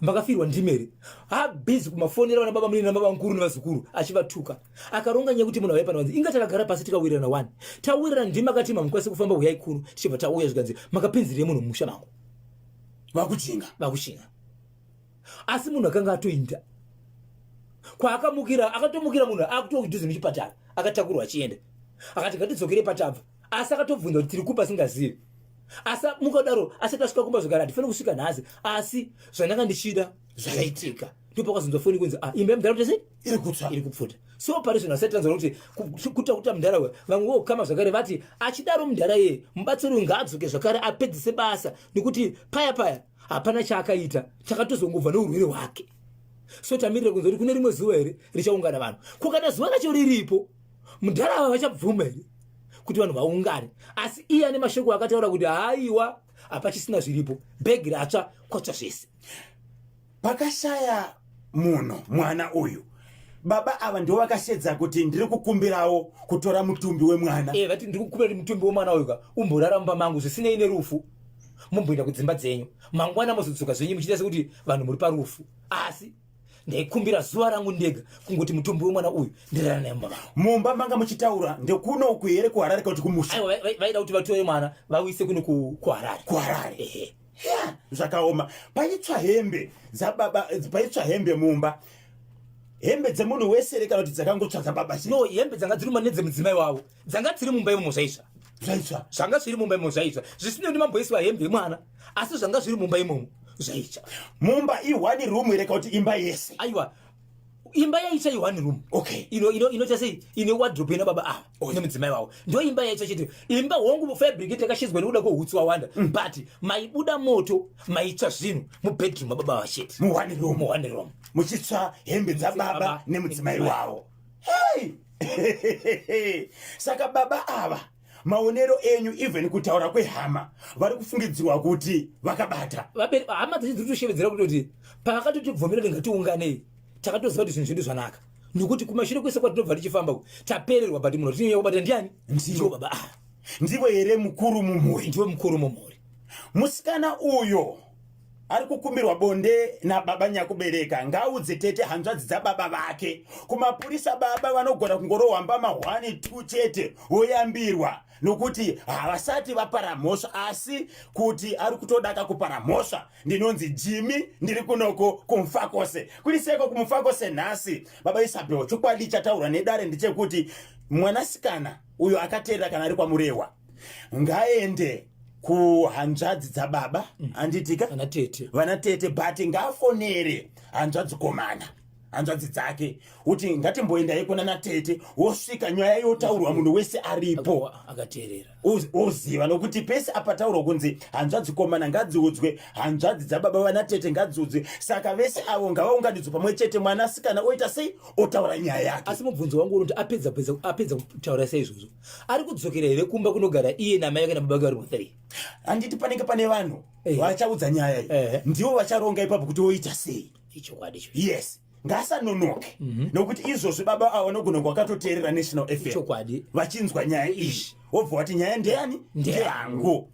Makafirwa ndimere. Ha busy kumafonera vana baba munini nababa mukuru nevazukuru achivatuka. Akaronga nyaya kuti munhu auya pano vanzi inga takagara pasi tikawirirana wani. Tawirirana ndimi makati mamukwanise kufamba huyai kuno tichibva tauya zvikanzi makapinzirei munhu mumusha mangu. Vakuchinga. Vakuchinga. Asi munhu akanga atoinda. Kwaakamukira akatomukira munhu akutodhuze muchipatara akatakurwa achienda. Akati ngatidzokere patabva. Asi akatobvunza kuti tiri kupi asingazivi. Asi mukadaro asati asvika kumba zvekare handifaniri kusvika nhasi asi zvandanga ndichida zvaitika. Ndopakazonzwa foni kunzi ah imba yemudhara kuti sei? Iri kutsva. Iri kupfuta. So pari zvino asati tanzwa kuti kuta kuta mudhara uya vamwe vokama zvakare vati achidaro mudhara iye mubatsiri uyu ngaadzoke zvakare apedzise basa nekuti paya paya hapana chaakaita takatozongobva neurwere hwake. So tamirira kunzwa kuti kune rimwe zuva here richaungana vanhu. Ko kana zuva racho riripo mudhara ava vachabvuma here kuti vanhu vaungane? Asi iye ane mashoko akataura kuti haiwa hapachisina zviripo bhegi ratsva kwatsva zvese. Pakashaya munhu mwana uyu baba ava ndivo vakashedza kuti ndiri kukumbirawo kutora mutumbi wemwana. Eh, vati ndiri kukumbira kuti mutumbi wemwana uyu ka umborara mumba mangu zvisinei nerufu mumboenda kudzimba dzenyu mangwana mozodzoka zvenyu muchiita sekuti vanhu muri parufu asi ndaikumbira zuva rangu ndega kungoti mutumbi wemwana uyu ndirara naye mumba mangu. Mumba manga muchitaura ndekuno uku here kuHarare kana kuti kumusha? Aiwa, vaida kuti vatore mwana vauise kuno kuHarare. KuHarare. Ehe. Yeah, zvakaoma. Paitsva hembe dzababa, paitsva hembe mumba. Hembe dzemunhu wese here kana kuti dzakangotsva dzababa chete? No, hembe dzanga dziri mumba nedzemudzimai wavo. Dzanga dziri mumba imomo zvaitsva. Zvaitsva. Zvanga zviri mumba imomo zvaitsva. Zvisinei kuti mamboiswa hembe yemwana, asi zvanga zviri mumba imomo zvaitsva. Mumba i one room here kana kuti imba yese? Aiwa. Imba yaitsva i one room. Okay. Ino ino inoita sei? Ine wardrobe ina baba ava oh. nemudzimai wavo. Ndo imba yaitsva chete. Imba hongu fire brigade yakashedzwa nekuda kwehutsi wawanda. But maibuda moto, maitsva zvinhu mu bedroom mababa ava chete. Mu one room. Mu one room. Muchitsva hembe dzababa nemudzimai wavo. Hey! Saka baba ava maonero enyu even kutaura kwehama vari kufungidzirwa kuti vakabata. Hama dzacho dziri kutoshevedzera kutoti pavakatotibvumira kuti ngatiunganei takatoziva kuti zvinhu zvedu zvanaka nekuti kumashure kwese kwatinobva tichifamba uku tapererwa but munhu watinonya kubata ndiani? Ndivo baba ava. Ndivo here mukuru mumhuri? Ndivo mukuru mumhuri. Musikana uyo ari kukumbirwa bonde nababa nyakubereka ngaaudze tete hanzvadzi dzababa vake kumapurisa. Baba vanogona kungorohwa mbama 1 2 chete voyambirwa nokuti havasati vapara mhosva, asi kuti ari kutodaka kupara mhosva. Ndinonzi Jimmy, ndiri kunoko kuMufakose. Kuri seko kuMufakose nhasi baba Isabel, chokwadi chataurwa nedare ndechekuti mwanasikana uyo akateerera kana ari kwaMurehwa ngaende kuhanzvadzi dzababa, handitika vana tete, vana tete, but ngaafonere hanzvadzi komana, hanzvadzi dzake kuti ngatimboendai kuna natete, wosvika nyaya yotaurwa munhu wese aripo akateerera woziva nokuti pese apataurwa kunzi hanzvadzi komana ngadziudzwe, hanzvadzi dzababa vana tete ngadziudzwe, saka vese avo ngavaunganidzwe pamwe chete, mwanasikana oita sei otaura nyaya yake. Asi mubvunzo wangu unoti apedza kutaura saizvozvo ari kudzokera here kumba kunogara iye namai vake nababa vake vari 3? Handiti panenge pane vanhu vachaudza nyaya iyi, ndivo vacharonga ipapo kuti woita sei. Ichokwadi icho. Yes, ngaasanonoke nokuti izvozvi baba avo vanogona kunge vakatoteerera National FM Chokwadi. vachinzwa nyaya iyi, wobva wati nyaya ndeyani? Ndeyangu.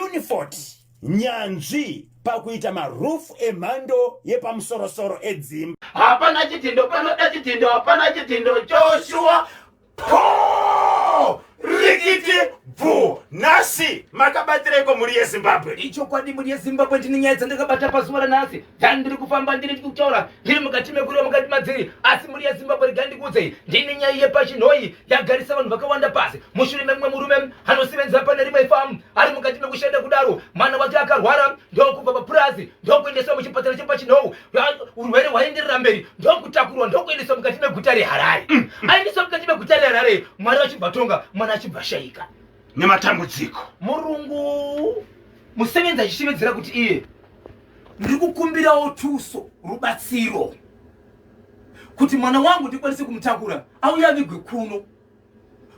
Unifort nyanzvi pakuita marufu emhando yepamusorosoro edzimba. Hapana chidhindo panoda chidhindo, hapana chidhindo Joshua Po! Rikiti bvu! Nhasi makabatireiko mhuri yeZimbabwe? Ichokwadi mhuri yeZimbabwe, ndine nyaya dzandakabata pazuva ranhasi dzandiri kufamba ndiri kutaura ndiri mukati mekureva mukati madziri. Asi mhuri yeZimbabwe, regai ndikuudzei, ndine nyaya yepachinhoyi yagarisa vanhu vakawanda pasi mushure memumwe murume anosevenza pane rimwe famu. Ari mukati mekushanda kudaro, mwana wake akarwara ndokubva papurazi ndokuendeswa muchipatara chepachinhou. Urwere hwaenderera mberi ndokutakurwa ndokuendeswa mukati meguta reHarare. Aendeswa mukati meguta reHarare, Mwari vachibva tonga, mwana achibva shaika nematambudziko. Murungu musevenzi achishevedzera kuti iye ndiri kukumbirawo tuso rubatsiro kuti mwana wangu ndikwanise kumutakura auye avigwe kuno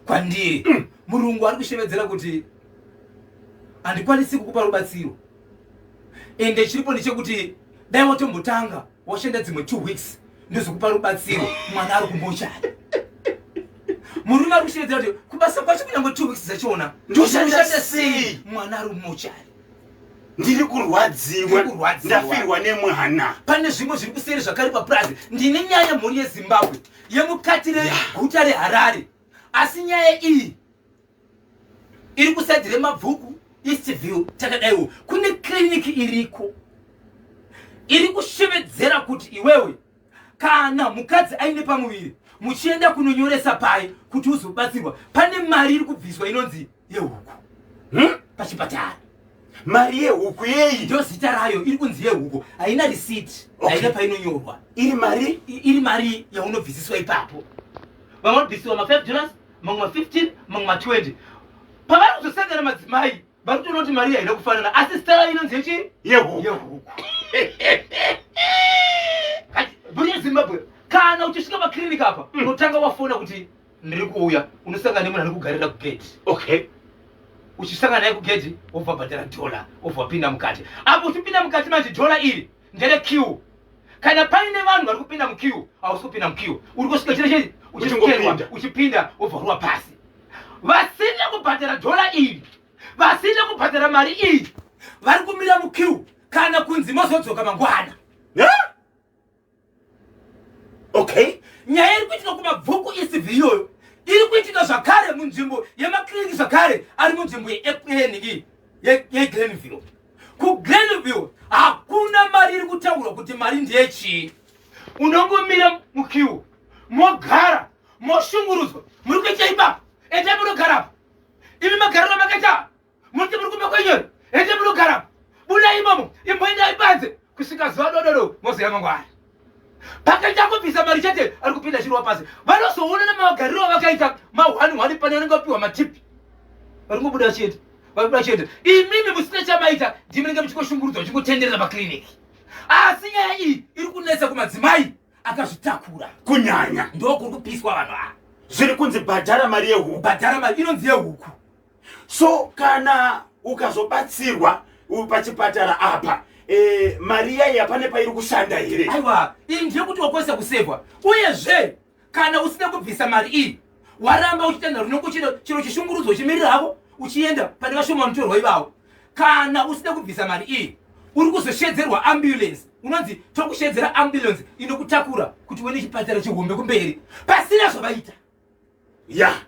kwandiri. Murungu ari kushevedzera kuti Handikwanisi kukupa rubatsiro, ende chiripo ndechekuti dai watombotanga washanda dzimwe 2 weeks ndozokupa rubatsiro. Mwana ari kumochari, murume ari kushevedzera kuti kubasa kwacho kunyange 2 weeks dzachiona Ndoshanda sei? Mwana ari mumochari. Ndiri kurwadziwa. Ndiri kurwadziwa. Ndafirwa nemwana. Pane zvimwe zviri kuseri zvakare papurazi. Ndine nyaya, mhuri yeZimbabwe, yemukati reguta reHarare, asi nyaya iyi iri kuside reMabvuku, Eastview. Takadaiwo kune kiriniki iriko iri kushevedzera kuti iwewe kana mukadzi aine pamuviri muchienda kunonyoresa pai kuti uzobatsirwa, pane mari iri kubviswa inonzi yehuku. Pachipatara. Mari yehuku yeyi? Ndo zita rayo, iri kunzi yehuku. Haina risiti. Haina painonyorwa. Iri mari? Iri mari yaunobvisiswa ipapo. Vamwe vanobvisiwa ma5 dollars, mamwe ma15, mamwe ma20. Pavari kuzosangana madzimai vari kutoona kuti mari haina kufanana, asi zita rayo inonzi yechi Yehuku. Yehuku. Mhuri yeZimbabwe, kana uchisvika pakiriniki apa, unotanga wafona kuti ndiri kuuya. Unosangana nemunhu ari kugarira kugate. Uchisangana naye kugate, wobva bhadhara dhola, wobva wapinda mukati. Apo uchipinda mukati manje, dhola iri ndere queue. Kana paine vanhu vari kupinda muqueue, hausi kupinda muqueue, uri kusvika chine chei uchiskerwa. Uchingopinda. Uchipinda, wobva ruwa pasi. Vasina kubhadhara dhola iri, vasina kubhadhara mari iyi, vari kumira muqueue kana kunzi mozodzoka mangwana. Yeah? Okay. Nyaya iri kuitika kuMabvuku Eastview iyoyo iri kuitika zvakare munzvimbo yemakiriniki zvakare ari munzvimbo yeNingi yeGlenview. KuGlenview hakuna mari iri kutaurwa kuti mari ndeyechii. Unongomira muqueue, mogara, moshungurudzwa. Muri kuita ipapo, endai munogarapo. Imi magariro makaita, muti muri kumba kwenyoro, ende munogarapo, budai imomo, imboendai panze kusvika zuva dodoro, mozoya mangwana. Pakaita kubvisa mari chete, ari kupinda chirwa pasi. Vanozoona nemagariro avakaita ma1 1, pane vanenge vapiwa matipi, vari kungobuda chete, vari kubuda chete. Imimi musina chamaita, ndimi munenge muchingoshungurudzwa, muchingotenderera pakiriniki. Asi nyaya iyi iri kunetsa kumadzimai akazvitakura. Kunyanya. Ndokuri kupiswa vanhu ava. Zviri kunzi bhadhara mari yehuku. Bhadhara mari inonzi yehuku. So kana ukazobatsirwa pachipatara apa, mari yaiya pane pairi kushanda here? Aiwa, iyi ndeyekuti wakwanisa kusevhwa. Uyezve kana usina kubvisa mari iyi, waramba uchiita runongo, chiro chishungurudzo, uchimirira hako uchienda pane vashoma vanotorwa ivavo. Kana usina kubvisa mari iyi, uri kuzoshedzerwa ambulance. Unonzi tokushedzera ambulance inokutakura kuti uende chipatara chihombe kumberi, pasina zvavaita.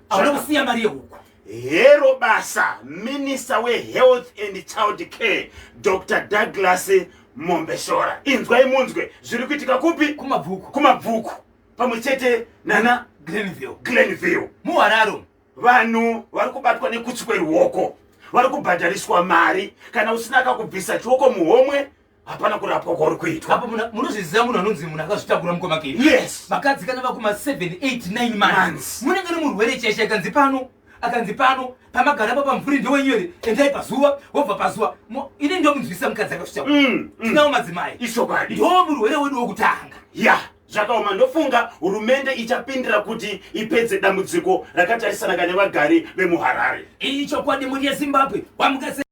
Hauna kusiya mari yehuku. Hero basa, Minister weHealth and Child Care, Dr Douglas Mombeshora. Inzwai munzwe zviri kuitika kupi? KuMabvuku. KuMabvuku pamwe chete nana Glenville. Glenville. MuHararo. Vanhu vari kubatwa nekutsi kweruoko, vari kubhadhariswa mari. Kana usina kakubvisa chioko muhomwe, hapana kurapwa kwauri kuitwa. Apo munozviziva munhu anonzi munhu akazvitakura, mukomakei? Yes. Vakadzi kana vakuma 7 8 9 months, Months. munenge nemurwere cheshe. Akanzi pano, akanzi pano pamagara pa pamvuri ndewenyu here? Endai pazuva, wobva pazuva. Ini ndomunzwisa mukadzi akazvitakura. Tinawo madzimai. Ichokwadi. Ndo murwere wedu wokutanga. Ya, zvakaoma. Ndofunga hurumende ichapindira kuti ipedze dambudziko rakatarisana nevagari vemuHarare. Ichokwadi, mhuri yeZimbabwe, wamukase.